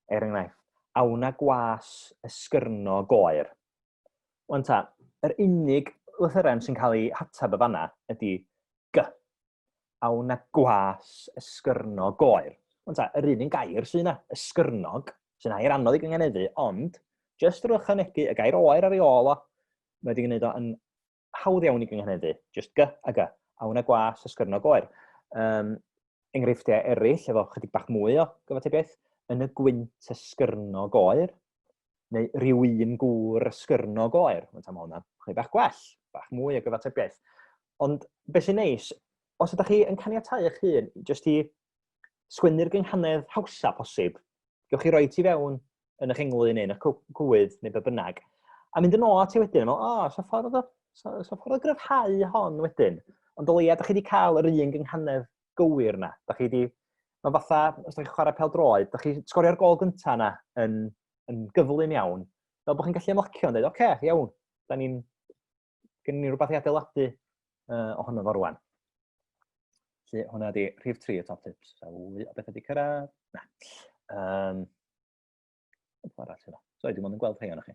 Er enghraifft, awn a gwas ysgyrno goer. Wan ta, yr unig lythyren sy'n cael ei hateb y fanna ydy G. Awn a gwas ysgyrno goer. Wan ta, yr un un gair sy'n yna, ysgyrnog, sy'n air anodd i gynganeddu, ond jyst drwy ychwanegu y gair oer ar ei ôl o, mae wedi gwneud o yn hawdd iawn i gynghaneddu, jyst G a G, awn a gwas ysgyrnog oer. Um, enghreifftiau eraill efo chydig bach mwy o gyfatebiaeth, yn y gwynt ysgyrnog oer, neu rhyw un gŵr ysgyrnog oer. Mae'n tam hwnna, chydig bach gwell, bach mwy o gyfatebiaeth. Ond beth sy'n neis, os ydych chi yn caniatau eich hun, jyst i sgwennu'r gynghanedd hawsa posib, gewch chi roi ti fewn yn eich englyn neu yn eich cywydd neu be bynnag, a mynd yn ôl at i wedyn, a meddwl, o, oh, so ffordd o, so, so ffordd o gryfhau hon wedyn. Ond o leia, da chi wedi cael yr un gynghanedd gywir na. Da chi wedi, mae fatha, os da chi'n chwarae pel droed, da chi sgorio'r gol gyntaf na yn, yn gyflym iawn, fel bod chi'n gallu ymlacio yn dweud, oce, okay, iawn, da ni'n, gen ni rhywbeth i adeiladu ohono fo rwan. Felly, hwnna di rhif 3 y top tips. So, fwy o bethau di cyrraedd? Na. Um, beth arall yna? Sorry, dwi'n ond yn gweld rhai o'n chi.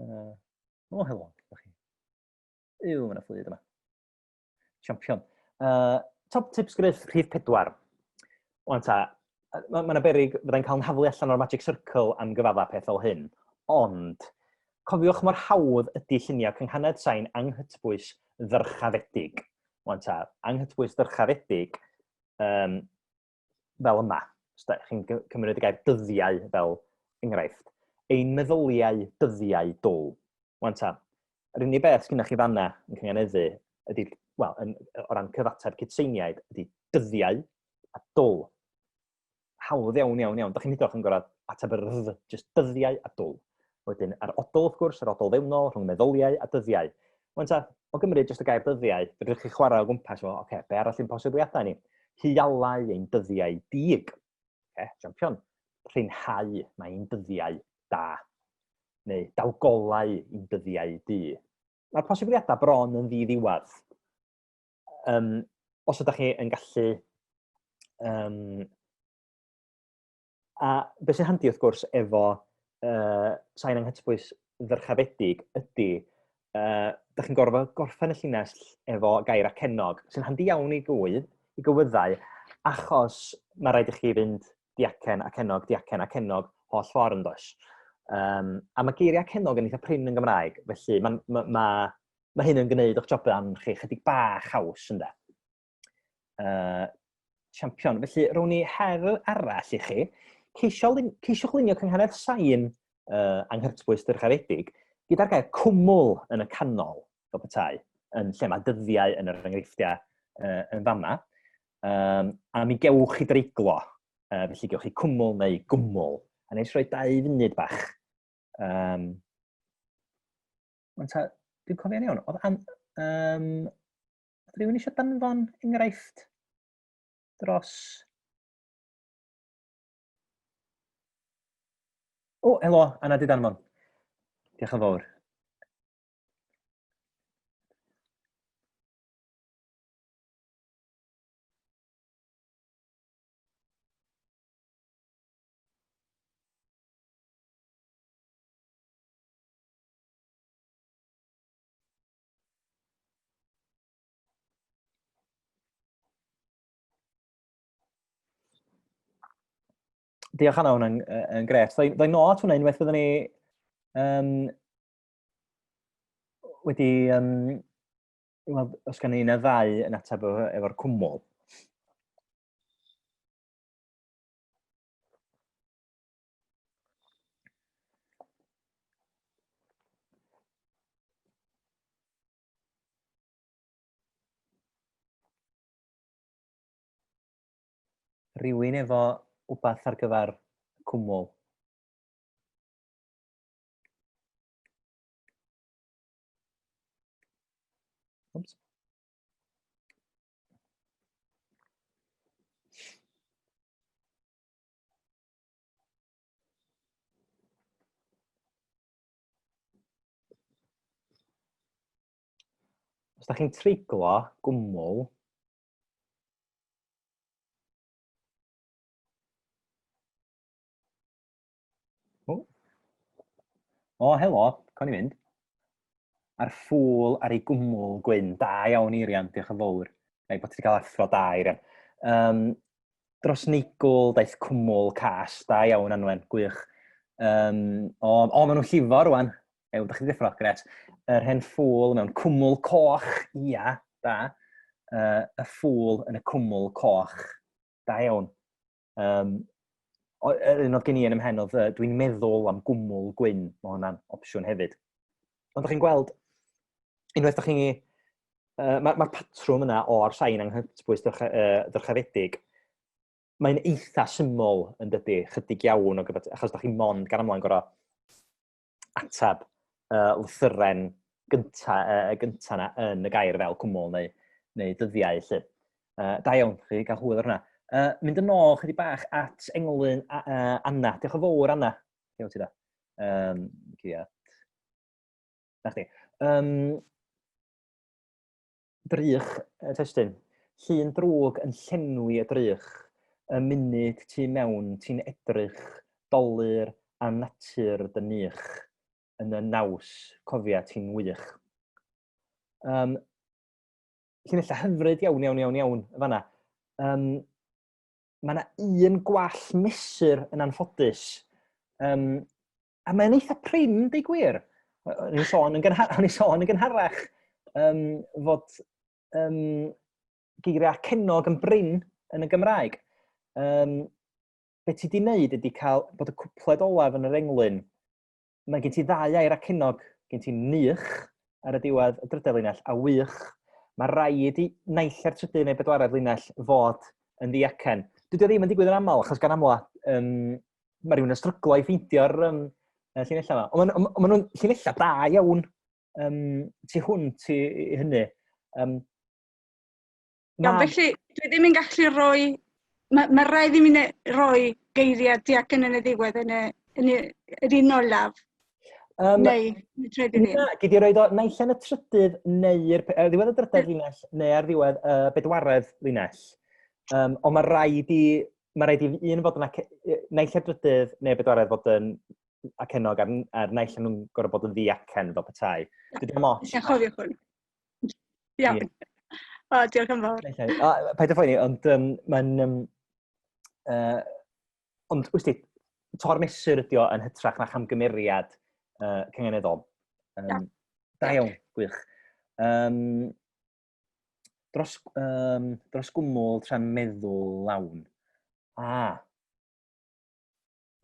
O, helo, da chi. Yw, mae'n fflyd yma. Champion. Top tips Griff, rhif 4. Wan ta, mae yna ma berig fyddai'n cael yn haflu allan o'r Magic Circle am gyfadda peth fel hyn, ond cofiwch mor hawdd ydy lluniau cynghanedd sain anghytbwys ddyrchafedig. Wan ta, anghytbwys ddyrchafedig um, fel yma. Os da chi'n cymryd y gair dyddiau fel enghraifft. Ein meddyliau dyddiau dwl. Wan ta, yr unig beth sydd chi fanna yn cynganeddu ydy, wel, yn, o ran cyfateb cytseiniaid, ydy dyddiau a dwl. Hawdd iawn, iawn, iawn. Da chi'n hyd yn gorfod ateb yr rdd, jyst dyddiau a dwl. Wedyn, ar odl, wrth gwrs, yr odl fewnol, rhwng meddyliau a dyddiau. Wan ta, o gymryd jyst y gair dyddiau, fedrwch chi chwarae o gwmpas, o, oce, okay, be arall sy'n posibiliadau ni? Hualau ein dyddiau dig. Oce, okay, champion. Rhinhau mae ein dyddiau da. Neu dawgolau ein dyddiau du. Mae'r posibiliadau bron yn ddi-ddiwedd. Um, os ydych chi yn gallu... Um, a beth sy'n handi wrth gwrs efo sain anghytbwys ddyrchafedig ydy, da chi'n gorfod gorffen y llinell efo gair acennog, sy'n handi iawn i gywydd, i gywyddau, achos mae rhaid i chi fynd diacen, acennog, diacen, acennog, holl ffordd yn does. Um, a mae geiriau acennog yn eitha prin yn Gymraeg, felly mae ma, ma, ma hyn yn gwneud o'ch job am chi chydig bach haws, ynde. Champion. Felly, rown ni her arall i chi. Ceisio, ceisiwch lunio cynghanedd sain anghytbwys dyrchafedig gyda'r gair cwmwl yn y canol, fel petai, yn lle mae dyddiau yn yr enghreifftiau yn fama. Um, a mi gewch chi dreiglo, felly gewch chi cwmwl neu gwmwl. A neis rhoi 2 funud bach. Um, ta, dwi'n cofio'n iawn, oedd an, um, Oedd rhywun eisiau danfon enghraifft dros... O, helo, Anna di danfon. Diolch yn fawr. Diolch Anna, hwnna'n yn gret. Ddoi nôl at hwnna unwaith fyddwn ni um, wedi um, weld os gan un neu ddau yn ateb efo'r cwmwl. Rhywun efo wbath ar gyfer cwmwl. Oops. Os da chi'n treiglo gwmwl, O, o helo, con i fynd. A'r ffŵl ar ei gwmwl gwyn. Da iawn, Eirian, diolch yn fawr. Rhaid bod ti wedi cael athro da, Eirian. Um, dros neigwl daeth cwmwl cas. Da iawn, Anwen, gwych. Um, o, o, maen nhw'n llifo rwan. Ew, da chi wedi ddeffro, gret. Yr hen ffŵl mewn cwmwl coch, ia, da. Y ffŵl yn y cwmwl coch. Da iawn. Um, yr un oedd gen i yn ymhen oedd dwi'n meddwl am gwmwl gwyn, mae hwnna'n opsiwn hefyd. Ond ydych chi'n gweld, unwaith ydych chi'n... Mae'r ma patrwm yna o'r sain anghytbwys dyrchafedig, mae'n eitha syml yn dydy, chydig iawn o gyfer, achos ydych chi'n mond gan amla'n gorau ateb lythyren gynta, gynta na yn y gair fel cwmwl neu, neu dyddiau 'lly. Da iawn, chi gael hwyl ar hwnna. Mynd yn ôl chydig bach at englyn Anna. Diolch yn fawr, Anna. Diolch ti da. Curiad. Na chdi. Drych y testun. Llun drwg yn llenwi y drych. Y munud tu mewn ti'n edrych, dolur a natur dy nych. Yn y naws, cofia ti'n wych. Um, llinellau hyfryd iawn, iawn, iawn, iawn, y fanna. Um, mae yna un gwall mesur yn anffodus. Um, a mae'n eitha prin, deu gwir. O'n i'n sôn yn, gynha o'n sôn yn gynharach um, fod um, geiriau cennog yn brin yn y Gymraeg. Um, be ti di wneud ydy cael bod y cwpled olaf yn yr englyn, mae gen ti ddau air acennog, gen ti nych ar y diwedd y drydedd linell a wych. Mae rhaid i naill ar trydydd neu bedwaredd linell fod yn ddiacen. Dydy o ddim yn digwydd yn aml, achos gan amla, um, mae rhywun yn stryglo i ffeindio'r um, llinellau yma. Ond maen ma nhw'n llinellau da iawn um, tu hwnt i, i hynny. Um, ma... Iawn, felly dwi ddim yn gallu rhoi... Mae ma rhaid i mi roi geiriau diacen yn y ddiwedd yn y, yn y, yr un olaf. Um, neu, y trydydd un. Na, gyd i roed o naill yn y trydydd neu'r ddiwedd y drydedd linell neu ar ddiwedd y bedwaredd linell. Um, ond mae rhaid i mae rhaid i un fod yn ac, naill ar drydydd neu bedwaredd fod yn acennog a'r, ar naill nhw'n gorfod bod yn ddi-acen fel petai. Dydy o'm ots. Dwi'n chofio hwn. Iawn. Yeah. O, diolch yn fawr. O, paid â phoeni, ond um, mae'n... Um, ond, wyst ti, tor mesur ydi o yn hytrach na chamgymeriad cyngeneddol. Um, yeah. Da iawn, gwych. Um, dros, um, dros gwmwl tra'n meddwl lawn. Ah,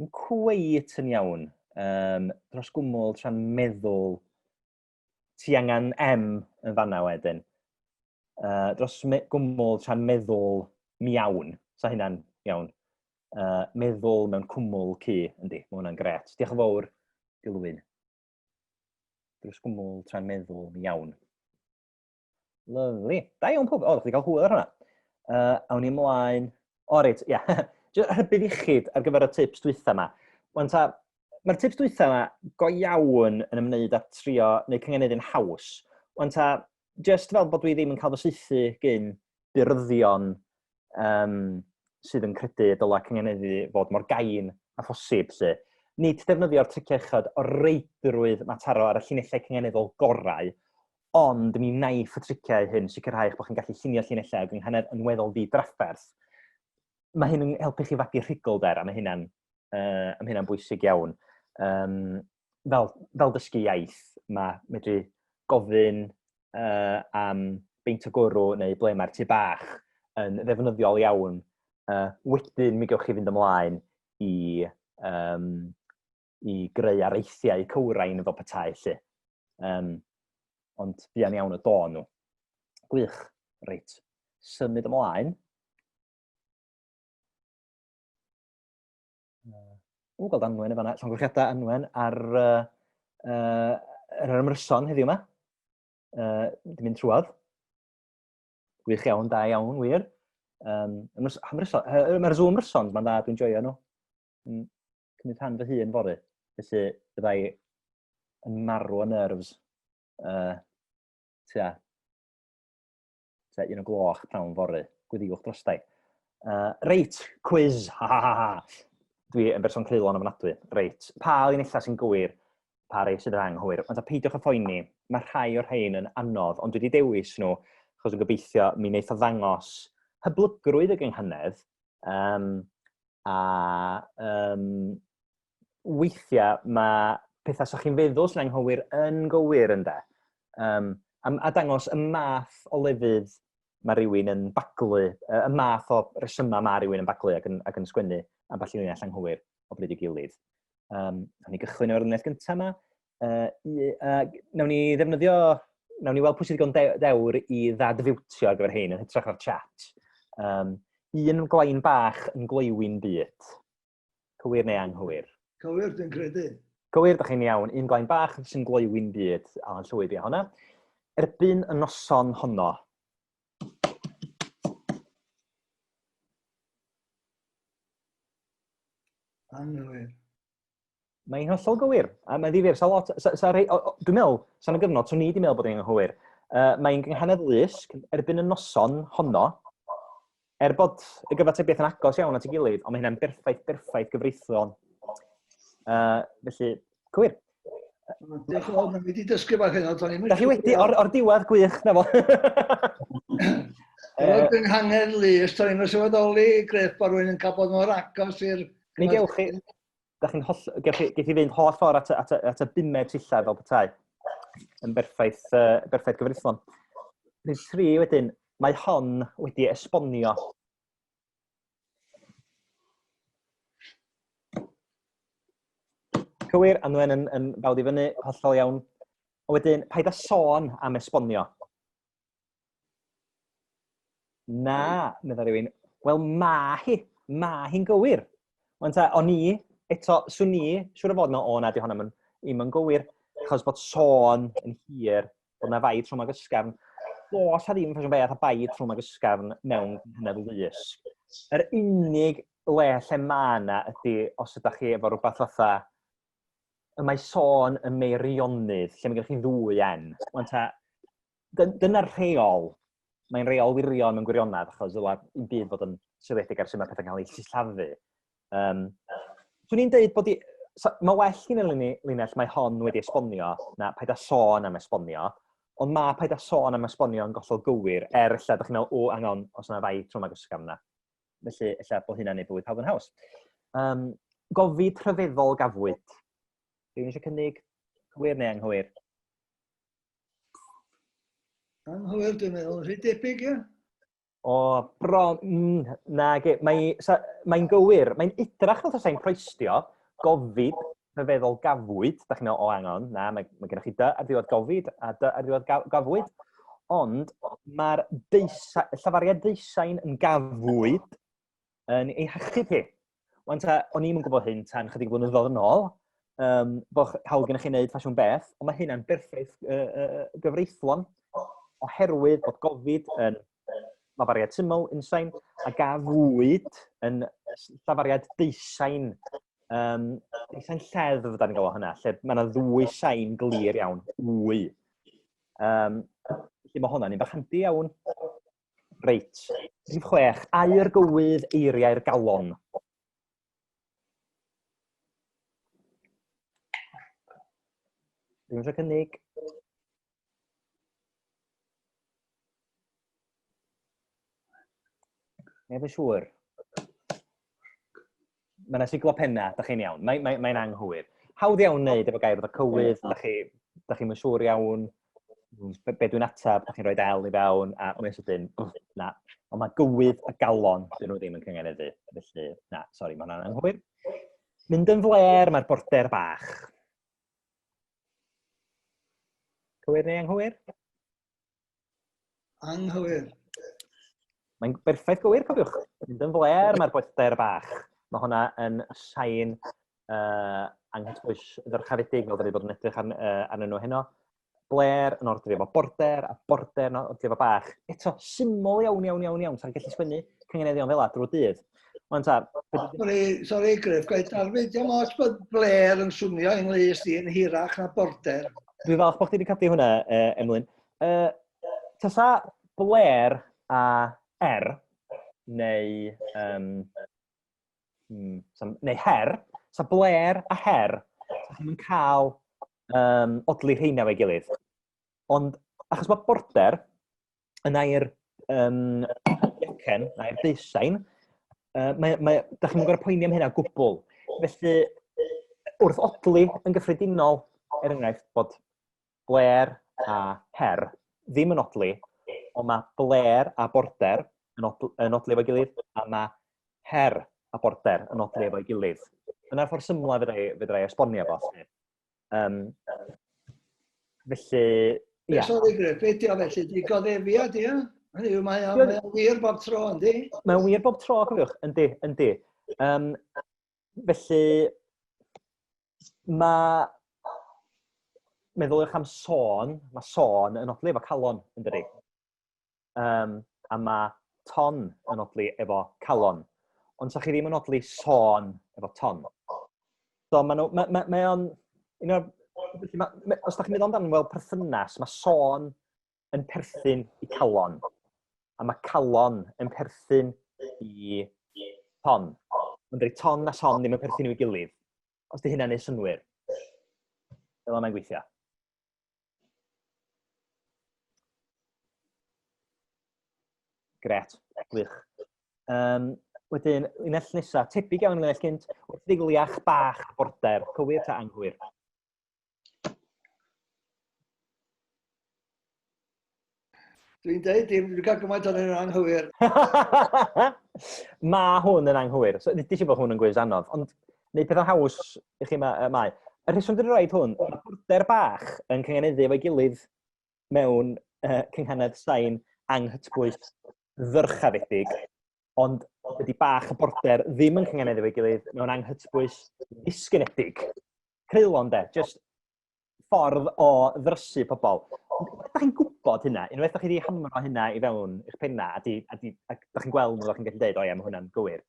yn cweit yn iawn. Um, dros gwmwl tra'n meddwl ti angen M yn fanna wedyn. Dros me gwmwl tra'n meddwl miawn. Sa hynna'n iawn. Meddwl mewn cwmwl cu, yndi. Mae hwnna'n gret. Diolch yn fawr, Dilwyn. Dros gwmwl tra'n meddwl miawn. Lyfli. Da iawn pob. O, ddech chi cael hwyl ar hwnna. Awn ni ymlaen. O, reit, ia. Yeah. Rhybudd iechyd ar gyfer y tips dwytha yma. Wan ta, mae'r tips dwytha yma go iawn yn ymwneud â trio neu cyngeneddu'n haws. Wan ta, just fel bod dwi ddim yn cael fy saethu gyn buryddion um, sydd yn credu y dylai cyngeneddu fod mor gain a phosib, lle. Nid defnyddio'r triciau uchod o reidrwydd mae taro ar y llinellau cyngeneddol gorau, ond mi wnaiff y triciau hyn sicrhau eich bod chi'n gallu llunio llinellau o gynghanedd yn weddol ddi-drafferth. Mae hyn yn helpu chi fagu rhuglder, a mae hynna'n uh, mae hynna'n bwysig iawn. Um, fel, fel dysgu iaith, mae medru gofyn am beint o gwrw neu ble mae'r tŷ bach yn ddefnyddiol iawn. Wedyn mi gewch chi fynd ymlaen i, um, i greu areithiau cywrain fel petai 'lly. Um, ond buan iawn y dôn nhw. Gwych. Reit. Symud ymlaen. O, gweld Anwen yn fanna. Llongyfarchiadau Anwen ar yr ymryson heddiw yma. Di mynd trwodd. Gwych iawn, da iawn, wir. Um, ymryson, uh, Mae'r Zoom ymryson, mae'n dda, dwi'n joio nhw. Mm, cymryd rhan fy hun fory. Felly, byddai yn marw o nerves. Tua, tua un o gloch prawn fory. Gweddiwch drostai. Reit, quiz, ha ha ha ha. Dwi yn berson creulon ofnadwy. Reit, pa linellau sy'n gywir, pa rei sydd yn anghywir. Ond a peidiwch â phoeni, mae rhai o'r rhain yn anodd, ond dwi wedi dewis nhw, achos dwi'n gobeithio mi wneith o ddangos hyblygrwydd y gynghanedd, um, a um, weithiau mae pethau sa'ch chi'n feddwl sy'n anghywir yn gywir ynde. Um, a, a dangos y math o lefydd mae rhywun yn baglu, y math o resymau mae rhywun yn baglu ac yn, ac yn sgwennu ambell i linell anghywir o bryd i gilydd. Um, nawn ni gychwyn o'r linell gyntaf yma. Uh, uh, nawn ni ddefnyddio, nawn ni weld pwy sydd ddigon dewr i ddadfiwtio ar gyfer hyn yn hytrach na'r chat. Um, un glain bach yn gloyw'n byd. Cywir neu anghywir? Cywir, dwi'n credu. Cywir, da chi'n iawn. Un glain bach sy'n gloyw'n byd. Alan Llwyd i honna. Erbyn y noson honno. Anghywir. Mae'n hollol gywir, a mae'n ddifyr. Sa lot, sa, sa rei, o, o, dwi'n meddwl, sa'n y gyfnod, swn i wedi meddwl bod hi'n anghywir. Uh, mae'n gynghanedd lusg erbyn y noson honno, er bod y gyfatebiaeth yn agos iawn at ei gilydd, ond mae hynna'n berffaith, berffaith gyfreithlon. Uh, felly, cywir. Diolch yn fawr, mae wedi dysgu bach heno, do'n i'm yn Da chi wedi, o'r, or diwedd gwych, na fo. O'r gynghanedd lus, do'n i'm yn sylweddoli, Griff, bod rhywun yn cael bod mor agos i'r... Mi gewch chi, da chi'n holl, gewch chi, gewch chi fynd holl ffordd at, at, at, at y bumed sillaf fel petai. Yn berffaith, uh, berffaith gyfreithlon. Rhif 3 wedyn, mae hon wedi esbonio. Cywir, Anwen yn, yn bawd i fyny, hollol iawn. A wedyn, paid â sôn am esbonio. Na, meddai rhywun. Wel, ma hi. Ma hi'n gywir. Wan ta, o'n i, eto, swn i, siŵr o fod, no, o na, di hwnna ddim yn gywir, achos bod sôn yn hir, bod na fai trwm ag ysgafn. Does a ddim ffasiwn beth a bai trwm ag ysgafn mewn hynod lusg. Yr unig le lle mae yna ydy os ydych chi efo rhywbeth fatha y mae sôn y meirionydd, lle mae gennych chi ddwy N. Wan ta, dyna'r rheol. Mae'n reol wirion mewn gwirionedd, achos ddyla un byd fod yn seiliedig ar sut mae pethau'n cael eu sillafu. Um, Swn i'n deud bod i... So, mae well gen i linell mae hon wedi esbonio na paid â sôn am esbonio, ond mae paid â sôn am esbonio yn gollol gywir, er ella ydych chi'n meddwl, o, hang on, os yna fai trwm ag ysgafn na. Felly, ella bod hynna'n neud bywyd pawb yn haws. Um, gofid rhyfeddol gafwyd. Rhywun eisiau cynnig cywir neu anghywir? Anghywir, dwi'n meddwl. Rhy debyg, ie? O, bron, na, ge, mae'n mae gywir. Mae'n idrach fel tasai'n croestio, gofid, rhyfeddol gafwyd. Da chi'n meddwl, o, hang on, na, mae, mae gennych chi dy ar ddiwedd gofid a dy ar ddiwedd gafwyd. Ond mae'r llafariad deusain yn gafwyd yn ei hachub hi. Wan ta, o'n i'm yn gwybod hyn tan chydig blynyddoedd yn ôl, um, bod hawl gennych chi wneud ffasiwn beth, ond mae hynna'n berffaith uh, uh, gyfreithlon, oherwydd bod gofid yn lafariad syml, unsain, a gafwyd yn llafariad deusain, um, deusain lleddf, da ni'n galw hynna, lle mae yna ddwy sain glir iawn, wy. Um, felly mae hwnna'n un bach handi iawn. Reit. Rhif 6. Aur gywydd eiriau'r galon. Dwi'n eisiau cynnig. Neb yn siŵr. Mae yna siglo penna, da chi'n iawn. Mae'n mae, mae anghywir. Hawdd iawn wneud efo gair fatha cywydd, da chi, da chi'n siŵr iawn be, be dwi'n atab, da chi'n rhoi L i fewn, a mae'n sydyn, na. Ond mae gywydd a galon, dyn nhw ddim yn cyngeneddu. Felly, na, sori, mae hwnna'n anghywir. Mynd yn fler, mae'r border bach. Cywir neu anghywir? Anghywir. Mae'n berffaith gywir, cofiwch. Mynd yn fler, mae'r boethder bach. Mae hwnna yn sain uh, anghytbwys ddyrchafedig, fel dyn ni bod yn edrych arn, uh, arnyn nhw heno. Bler yn ordri efo border, a border yn ordri efo bach. Eto, syml iawn, iawn, iawn, iawn. Sa'n gallu sgwennu cyngeneddion fel drwy'r dydd. Wan ta... Sorry, sorry Griff, gael darfu, diolch ots bod Blair yn swnio yng Nghlust i yn hirach na border. Dwi'n falch bod chdi wedi codi hwnna, uh, Emlyn. Uh, tasa Blair a R, neu, um, So, neu her, sa Blair a her, sa chi'n cael odli rheina efo'i gilydd. Ond achos mae border yn air iacen, air deusain, mae, mae, da chi'n gorfod poeni am hynna o gwbl. Felly, wrth odli yn gyffredinol, er enghraifft, bod Blair a Her ddim yn odli, ond mae Blair a Border yn odli, yn odli efo'i gilydd, a mae Her a Border yn odli efo'i gilydd. Dyna'r ffordd symla fedra i, fedra i esbonio fo. Felly, ia. Sori Griff, beth di o felly? Di goddefiad, ia? Hynny yw, mae o'n mae wir bob tro, yndi? Mae'n wir bob tro, cofiwch, yndi, yndi. Felly, mae... Meddyliwch am sôn, mae sôn yn odli efo calon, yn dydi? A mae ton yn odli efo calon. Ond sa chi ddim yn odli sôn efo ton. So mae nhw, mae, mae, mae o'n, un o'r, felly ma, ma, os da chi'n meddwl amdano fel perthynas, mae sôn yn perthyn i calon. A mae calon yn perthyn i ton. Ond dydy ton a son ddim yn perthyn i'w gilydd. Os di hynna'n neud synnwyr. Fel mae'n gweithio. Gret, gwych. Wedyn, linell nesaf, tebyg iawn i linell gynt, wrth ddeiliach bach border, cywir ta anghywir? Dwi'n deud dim, dwi'n cael gymaint o'n yn anghywir. Mae hwn yn anghywir. So, nid eisiau bod hwn yn gwis anodd, ond neu pethau haws i chi mae. Y rheswm dwi'n rhaid hwn, mae border bach yn cynganeddu efo'i gilydd mewn cynghanedd sain anghytbwys ddyrchafedig, ond dydy bach y border ddim yn cynganeddu efo'i gilydd mewn anghytbwys disgynedig. Creulon de, just ffordd o ddrysu pobl. Ond unwaith da chi'n gwybod hynna, unwaith da chi wedi hamro hynna i fewn i'ch penna, a da chi'n gweld nhw, da chi'n gallu dweud, o ie, mae hwnna'n gywir.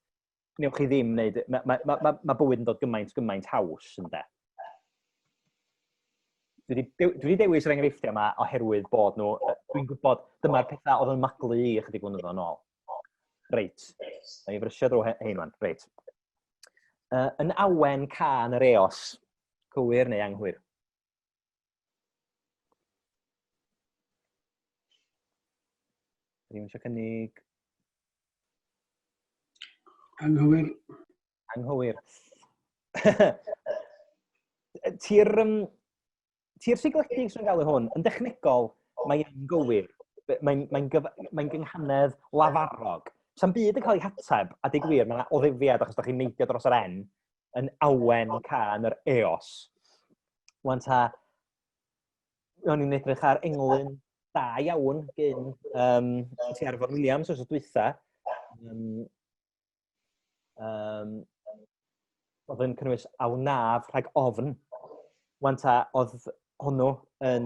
Newch chi ddim wneud, mae ma, ma, ma, ma bywyd yn dod gymaint, gymaint haws, ynde. Dwi wedi dewis yr enghreifftiau yma oherwydd bod nhw, dwi'n gwybod, dyma'r pethau oedd yn maglu i ychydig flynyddoedd yn ôl. Reit, na i frysio drwy hein wan, reit. Yn awen cân yr eos, cywir neu anghywir? Rhywun eisiau cynnig? Anghywir. Anghywir. Ti'r tir sigledig sy'n gael ei hwn, yn dechnegol, mae'n gywir. Mae'n mae mae gynghanedd lafarog. Sa'n byd yn cael ei hateb, a dig gwir, mae'n oddefiad achos da chi'n neidio dros yr N, yn awen cân yr eos. Wan ta, o'n i'n edrych ar englyn da iawn gyn T. Arfon Williams oes o dwytha. Oedd yn cynnwys a wnaf rhag ofn. Wan ta, oedd hwnnw yn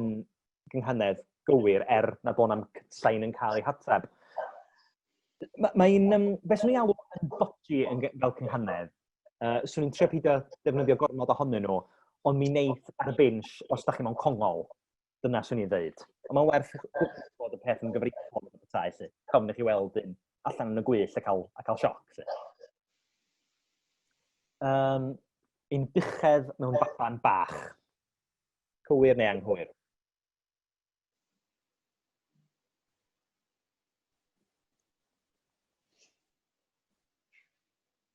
gynghanedd gywir er na bod na'm sain yn cael ei hateb. Mae'n, beth swn i'n alw yn dodgy yn fel cynghanedd, swn i'n trio peidio defnyddio gormod ohonyn nhw, ond mi wneith ar y bench os da chi mewn congol. Dyna swn i'n dweud. Ond mae'n werth bod y peth yn gyfreithlon o bethau, lle. Cofn i chi weld un allan yn y gwyll a cael sioc. Lle. Un buchedd mewn baban bach. Cywir neu anghywir?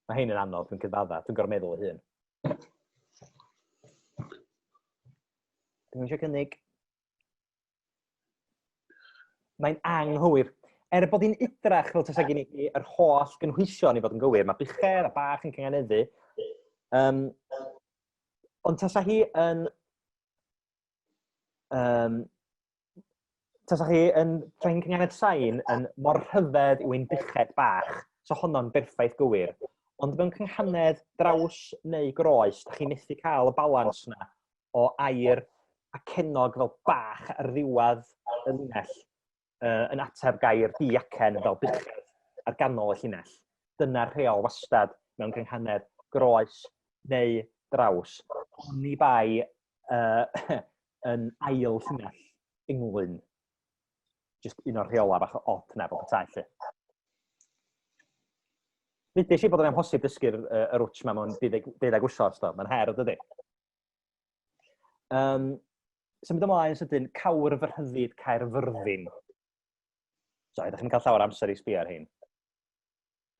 Mae hyn yn anodd, dwi'n cydfadda, dwi'n gorfod meddwl o hyn. Dwi'n eisiau cynnig. Mae'n anghywir. Er bod hi'n idrach fel tasa gen i yr holl gynhwysion i fod yn gywir, mae bucher a bach yn cynganeddu. Ond tasa hi yn... Tasa chi yn trei'n cynghanedd sain yn mor rhyfedd yw ein buched bach, so honno'n berffaith gywir. Ond mewn cynghanedd draws neu groes, da chi'n methu cael y balans yna o air a cenog fel bach ar ddiwedd y linell yn ateb gair diacen fel buchedd ar ganol y llinell. Dyna'r rheol wastad mewn cynghanedd groes neu draws. Oni bai yn ail llinell englyn. Just un o'r rheolau bach o od na bod petai lle. Ddudes i bod yn amhosib dysgu'r yr wtsh 'ma mewn 12 wsos, do. Mae'n her, dydy? Symud ymlaen sydyn, cawr fy rhyddid Caerfyrddin. So, ydych chi'n cael llawer amser i sbio ar hyn.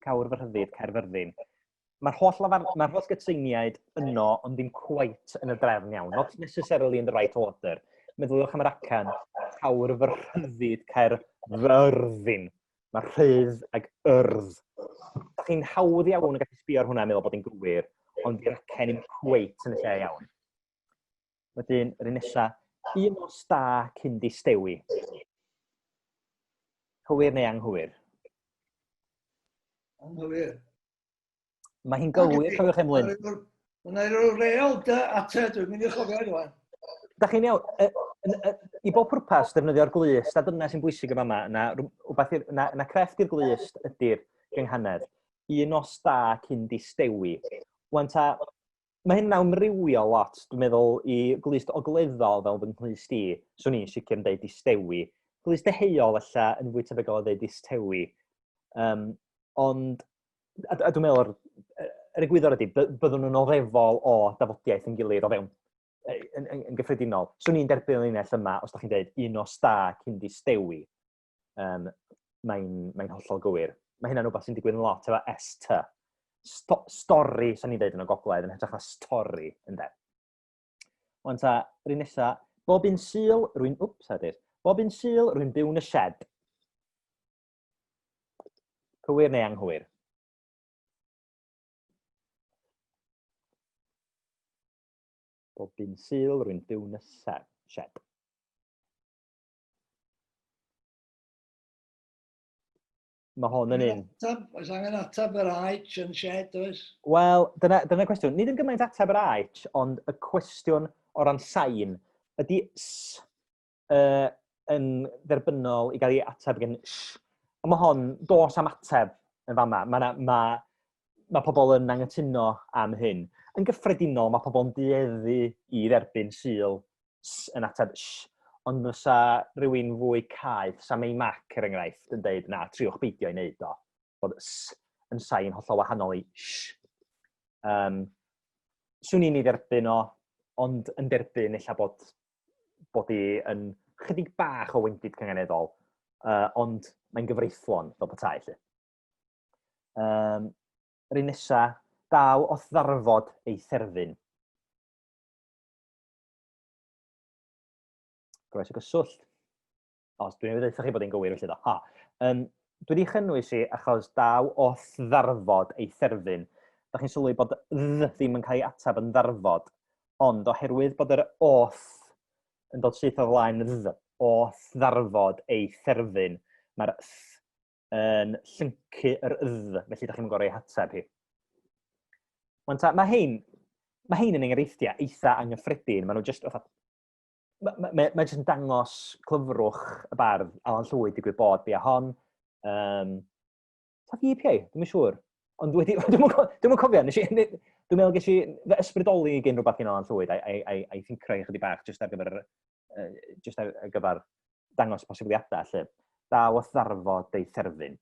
Cawr fy rhyddid Caerfyrddin. Mae'r holl, lafar, mae'r holl gytseiniaid yno, ond ddim quite yn y drefn iawn. Not necessarily in the right order. Meddyliwch am yr acan, cawr fy rhyddid Caerfyrddin. Mae rhydd ag yrdd. Da chi'n hawdd iawn yn gallu sbio ar hwnna a meddwl bod hi'n gywir, ond di'r acen ddim cweit yn y lle iawn. Wedyn, yr un nesa, un nos da cyn di stewi. Cywir neu anghywir? Anghywir. Mae hi'n gywir, cofiwch Emlyn. Mae yna reol dy ate, dwi'n mynd i chofio rwan. Da chi'n iawn, i bob pwrpas defnyddio'r glust, a dyna sy'n bwysig yma yma, na, rhywbeth na, na crefft i'r glust ydy'r gynghanedd. Un nos da cyn di stewi. Wan ta, mae hyn yn amrywio lot, dwi'n meddwl, i glust ogleddol fel fy nghlust i, swn i'n sicr yn dweud distewi. Glust deheuol ella yn fwy tebygol o dweud distewi. Ond, a dwi'n meddwl, yr egwyddor ydy, byddwn nhw'n oddefol o dafodiaeth yn gilydd o fewn yn gyffredinol. Swn i'n derbyn y linell yma, os da chi'n dweud un nos da cyn distewi. Mae'n mae hollol gywir. Mae hynna'n rhywbeth sy'n digwydd yn lot efo ST. Sto stori, sa'n ni'n dweud yn y gogledd, yn hytrach na stori, ynde. Wan ta, yr un nesa, bob un Sul, rwy'n, wps, a Bob un Sul, rwy'n byw'n y shed. Cywir neu anghywir? Bob un Sul, rwy'n byw'n y shed. Mae hon yn un. Ateb, oes angen ateb yr aich yn shed, oes? Wel, dyna, dyna cwestiwn. Nid yn gymaint ateb yr aich, ond y cwestiwn o ran sain ydy s yn dderbynnol i gael ei ateb gen sh. Ond mae hon, dos am ateb yn fama. Mae, ma, ma, ma pobl yn anghytuno am hyn. Yn gyffredinol, mae pobl yn dueddu i dderbyn Sul s yn ateb sh, ond fysa rhywun fwy caeth, sa Mei Mac, er enghraifft, yn deud, na, triwch beidio i wneud o. Bod s yn sain hollol wahanol i sh. Swn i'n ei dderbyn o, ond yn derbyn ella bod i yn chydig bach o wendid cynganeddol, ond mae'n gyfreithlon fel petai, 'lly. Yr un nesa, daw o'th ddarfod ei therfyn. Groes o gyswllt. Os dwi'n ei ddeutha chi bod hi'n gywir felly do. Ha. Dwi wedi chynnwys i achos daw o'th ddarfod ei therfyn. Da chi'n sylwi bod dd ddim yn cael ei ateb yn ddarfod, ond oherwydd bod yr o'th yn dod syth o flaen dd, o'th ddarfod ei therfyn, mae'r th yn llyncu yr dd, felly da chi'n gorau ei hateb hi. Wan ta, mae hein, mae hein yn enghreifftiau eitha anghyffredin, maen nhw just, fatha, mae ma, ma, ma jyst yn dangos clyfrwch y bardd Alan Llwyd digwydd bod fi a hon. Ta fi EPA, dwi'n siŵr. Ond wedi, dwi'n dwi cofio, nes i, dwi'n meddwl ges i fy ysbrydoli gen rhywbeth gen Alan Llwyd a'i, ai, ai, ai thincro i chydig bach jyst ar gyfer, just ar gyfer dangos posibiliadau lle. Daw wrth ddarfod ei therfyn.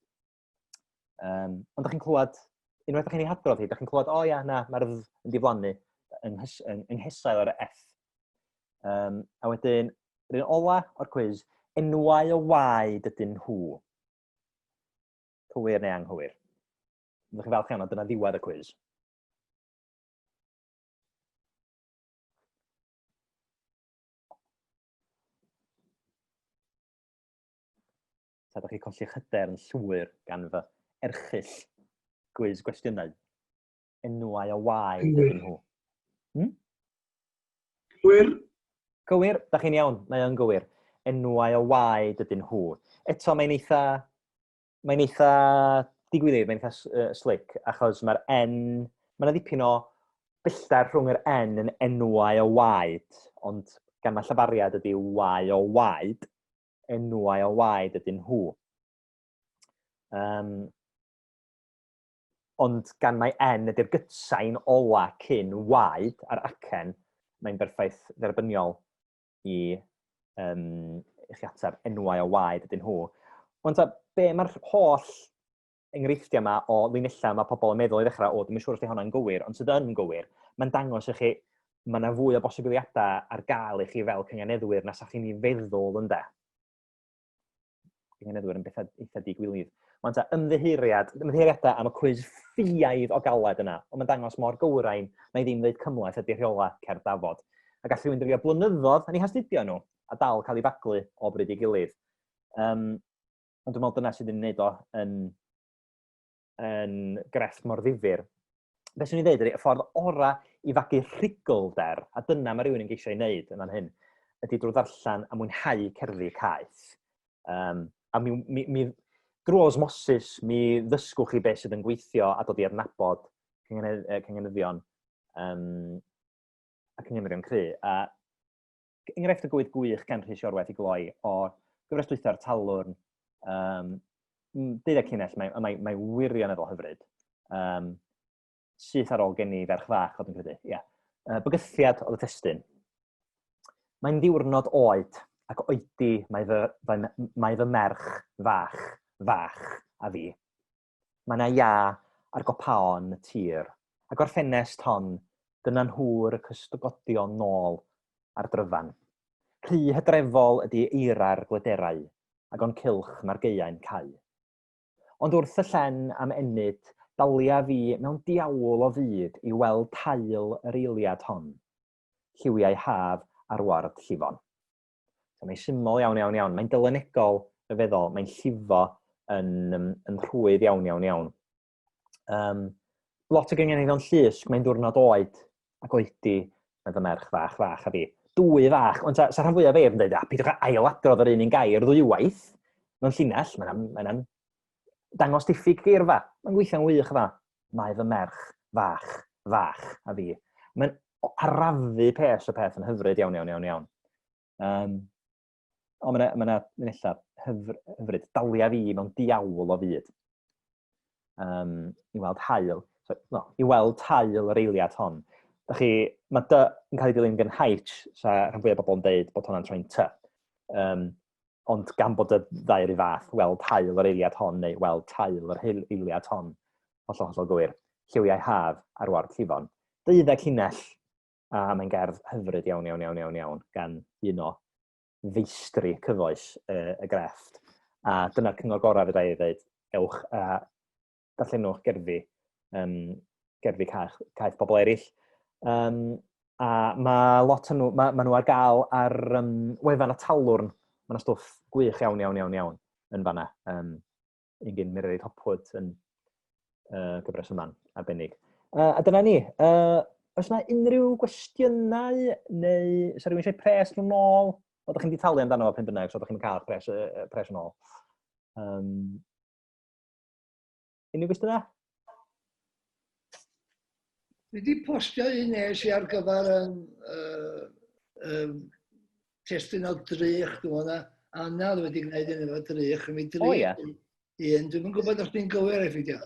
Ond ydych chi'n clywed, unwaith ydych chi'n ei hadrodd hi, ydych chi'n clywed, o ia, na, mae'r dd yn diflannu yng, yng, yng nghesail ar y F. A wedyn, yr un ola o'r cwiz, enwau o waed ydyn nhw. Cywir neu anghywir? Ydych chi'n falch iawn, ond dyna ddiwedd y cwiz. Ta ydych chi colli'ch hyder yn llwyr gan fy erchyll gwiz gwestiynau. Enwau o waed ydyn nhw. Gywir. Gywir, da chi'n iawn, mae o'n gywir. Enwau o waed ydyn nhw. Eto, mae'n eitha, mae'n eitha digwydd, mae'n eitha slick, achos mae'r N, mae yna ddipyn o bellter rhwng yr N yn enwau o waed, ond gan mae llafariad ydy wae o waed, enwau o waed ydyn nhw. Ond gan mai N ydy'r gytsain ola cyn waed a'r acen, mae'n berffaith dderbyniol i, i chi ateb enwau o waed ydyn nhw. Ond ta, be mae'r holl... enghreifftiau yma o linellau mae pobl yn meddwl i ddechrau, o, dwi'n siŵr os di hwnna'n gywir, ond sydd yn gywir, mae'n dangos i chi, mae yna fwy o bosibiliadau ar gael i chi fel cynganeddwyr na sa chi'n ei feddwl ynde. Cynganeddwyr yn bethau eitha digwilydd. Mae'n ta ymddiheuriad, ymddiheuriadau am y cwiz ffiaidd o galed yna, ond mae'n dangos mor gywrain na i ddim ddeud cymhleth ydy rheola cerdd dafod. A gall rhywun drefio blynyddoedd yn eu hastudio nhw a dal cael ei baglu o bryd i gilydd. Um, ond dwi'n meddwl dyna sydd yn gwneud o yn, yn grefft mor ddifyr. Be swn i'n dweud ydy, y ffordd ora i fagu rhuglder, a dyna mae rhywun yn geisio ei wneud yn fan hyn, ydy drwy ddarllen a mwynhau cerddi caeth. Um, a mi, mi, mi, drwy osmosis, mi ddysgwch chi beth sydd yn gweithio a dod i adnabod cyngenyddion um, a cyngenyddion cry. A enghraifft o gwydd gwych gan Rhys Iorwerth i gloi o gyfres dwytha'r Talwrn, um, deuddeg llinell, mae, mae, mae wirioneddol hyfryd. Um, syth ar ôl geni ferch fach, oedd yn credu. Yeah. Bygythiad oedd y testun. Mae'n ddiwrnod oed, ac oedi mae fy, mae, mae fy merch fach, fach a fi. Mae 'na iâ ar gopaon y tir, ac o'r ffenest hon, dyna nhw'r cysgodion nôl ar dryfan. Rhy hydrefol ydi eira'r glyderau, ac o'n cylch mae'r gaeau'n cau. Ond wrth y llen am ennyd, dalia fi mewn diawl o fyd i weld haul yr eiliad hon, lliwiau haf ar ward llifon. So mae'n syml iawn, iawn, iawn. Mae'n dylanegol, rhyfeddol. Mae'n llifo yn, yn, yn rhwydd iawn, iawn, iawn. Um, lot o gyngeneddion llusg, mae'n diwrnod oed ac oedi, mae fy merch fach fach a fi. Dwy fach, ond sa, sa rhan fwyaf feirdd yn dweud, a peidiwch â ailadrodd yr un un gair ddwywaith mewn llinell, mae'n mae dangos diffyg geirfa. Mae'n gweithio'n wych fa. Mae fy merch fach fach a fi. Mae'n arafu pes y peth yn hyfryd iawn, iawn, iawn, iawn. Um, ond mae yna ma linellau hyfr, hyfryd. Dalia fi mewn diawl o fyd. Um, I weld hael. So, no, I weld hael yr eiliad hon. Da chi, mae dy yn cael ei dilyn gan H, sa rhan fwyaf o bobl yn deud bod hwnna'n troi'n ty. Um, ond gan bod y ddau yr un fath, weld hael yr eiliad hon neu weld hael yr eiliad hon, hollol, hollol gywir, lliwiau haf ar ward llifon. Deuddeg llinell, a mae'n gerdd hyfryd iawn, iawn, iawn, iawn, iawn, gan un o feistri cyfoes y, y grefft. A dyna'r cyngor gorau fedra i ddweud, ewch a darllenwch gerddi, um, gerddi caeth, caeth pobl eraill. Um, a mae lot o'n nhw, mae, ma nhw ar gael ar um, wefan y Talwrn. Mae yna stwff gwych iawn, iawn, iawn, iawn yn fanna. Um, un gyn Mererid Hopwood yn uh, gyfres yma'n arbennig. Uh, a dyna ni. Uh, oes yna unrhyw gwestiynau neu sa rhywun eisiau pres nhw'n ôl? O, ydych chi'n di talu amdano fo pen bynnag, so ydych chi'n cael pres, uh, pres yn ôl. Um, Unrhyw gwestiynau? Dwi wedi postio un nes i ar gyfer um, uh, um, testun o drych, dwi'n meddwl na Anna oedd wedi gwneud un efo drych, mi drych oh, yeah. un, dwi'n yn gwybod os dwi'n gywir ei ffeidio.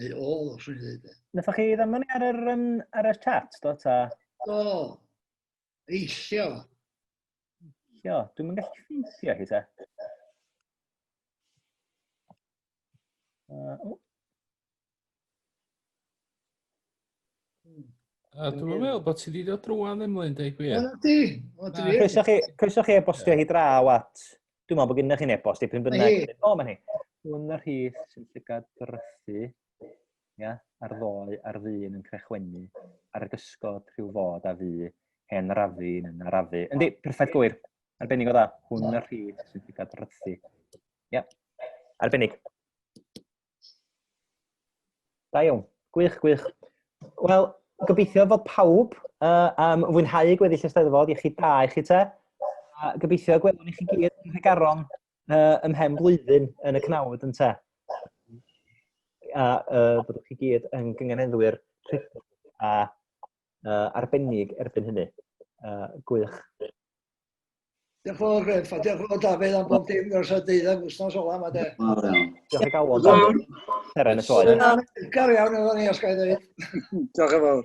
Neu ôl, os dwi'n dweud. Nethoch chi ddamon ni ar yr, um, ar yr chat, do, ta? Do, eillio. Eillio, dwi'n mynd gallu ffeindio hi, te. Uh, oh. A dwi'n meddwl bod ti wedi dod drwan Emlyn, dweud gwir. Na di. Croeso chi, croeso chi e-bostio hi draw at... Dwi'n meddwl bod gennych chi'n e-bost i pryn bynnag. O, mae'n hi. Hwn yr rhith sy'n llygad drythu, ia, ar ddoe, ar ddyn yn crechwenu, ar y gysgod rhyw fod a fu, hen rafin yn arafu. Yndi, perffaith gywir. Arbennig o dda. Hwn yr rhith sy'n llygad drythu. Ia, arbennig. Da iawn. Gwych, gwych. Wel, gobeithio fod pawb uh, am fwynhau gweddill y Steddfod. Iechyd da i chi te. A gobeithio gwelwn i chi gyd yn Nhregaron uh, ymhen blwyddyn yn y cnawd yn te. A uh, byddwch chi gyd yn gynganeddwyr rhugl a uh, arbennig erbyn hynny. Uh, gwych. Diolch yn fawr, Griff, a diolch yn fawr, Dafydd, am bob dim dros y deuddeg wythnos ola yma, de. Diolch i galon, Dafydd. Seren y sioe. Edgar iawn efo ni, os ga i ddweud. Diolch yn fawr.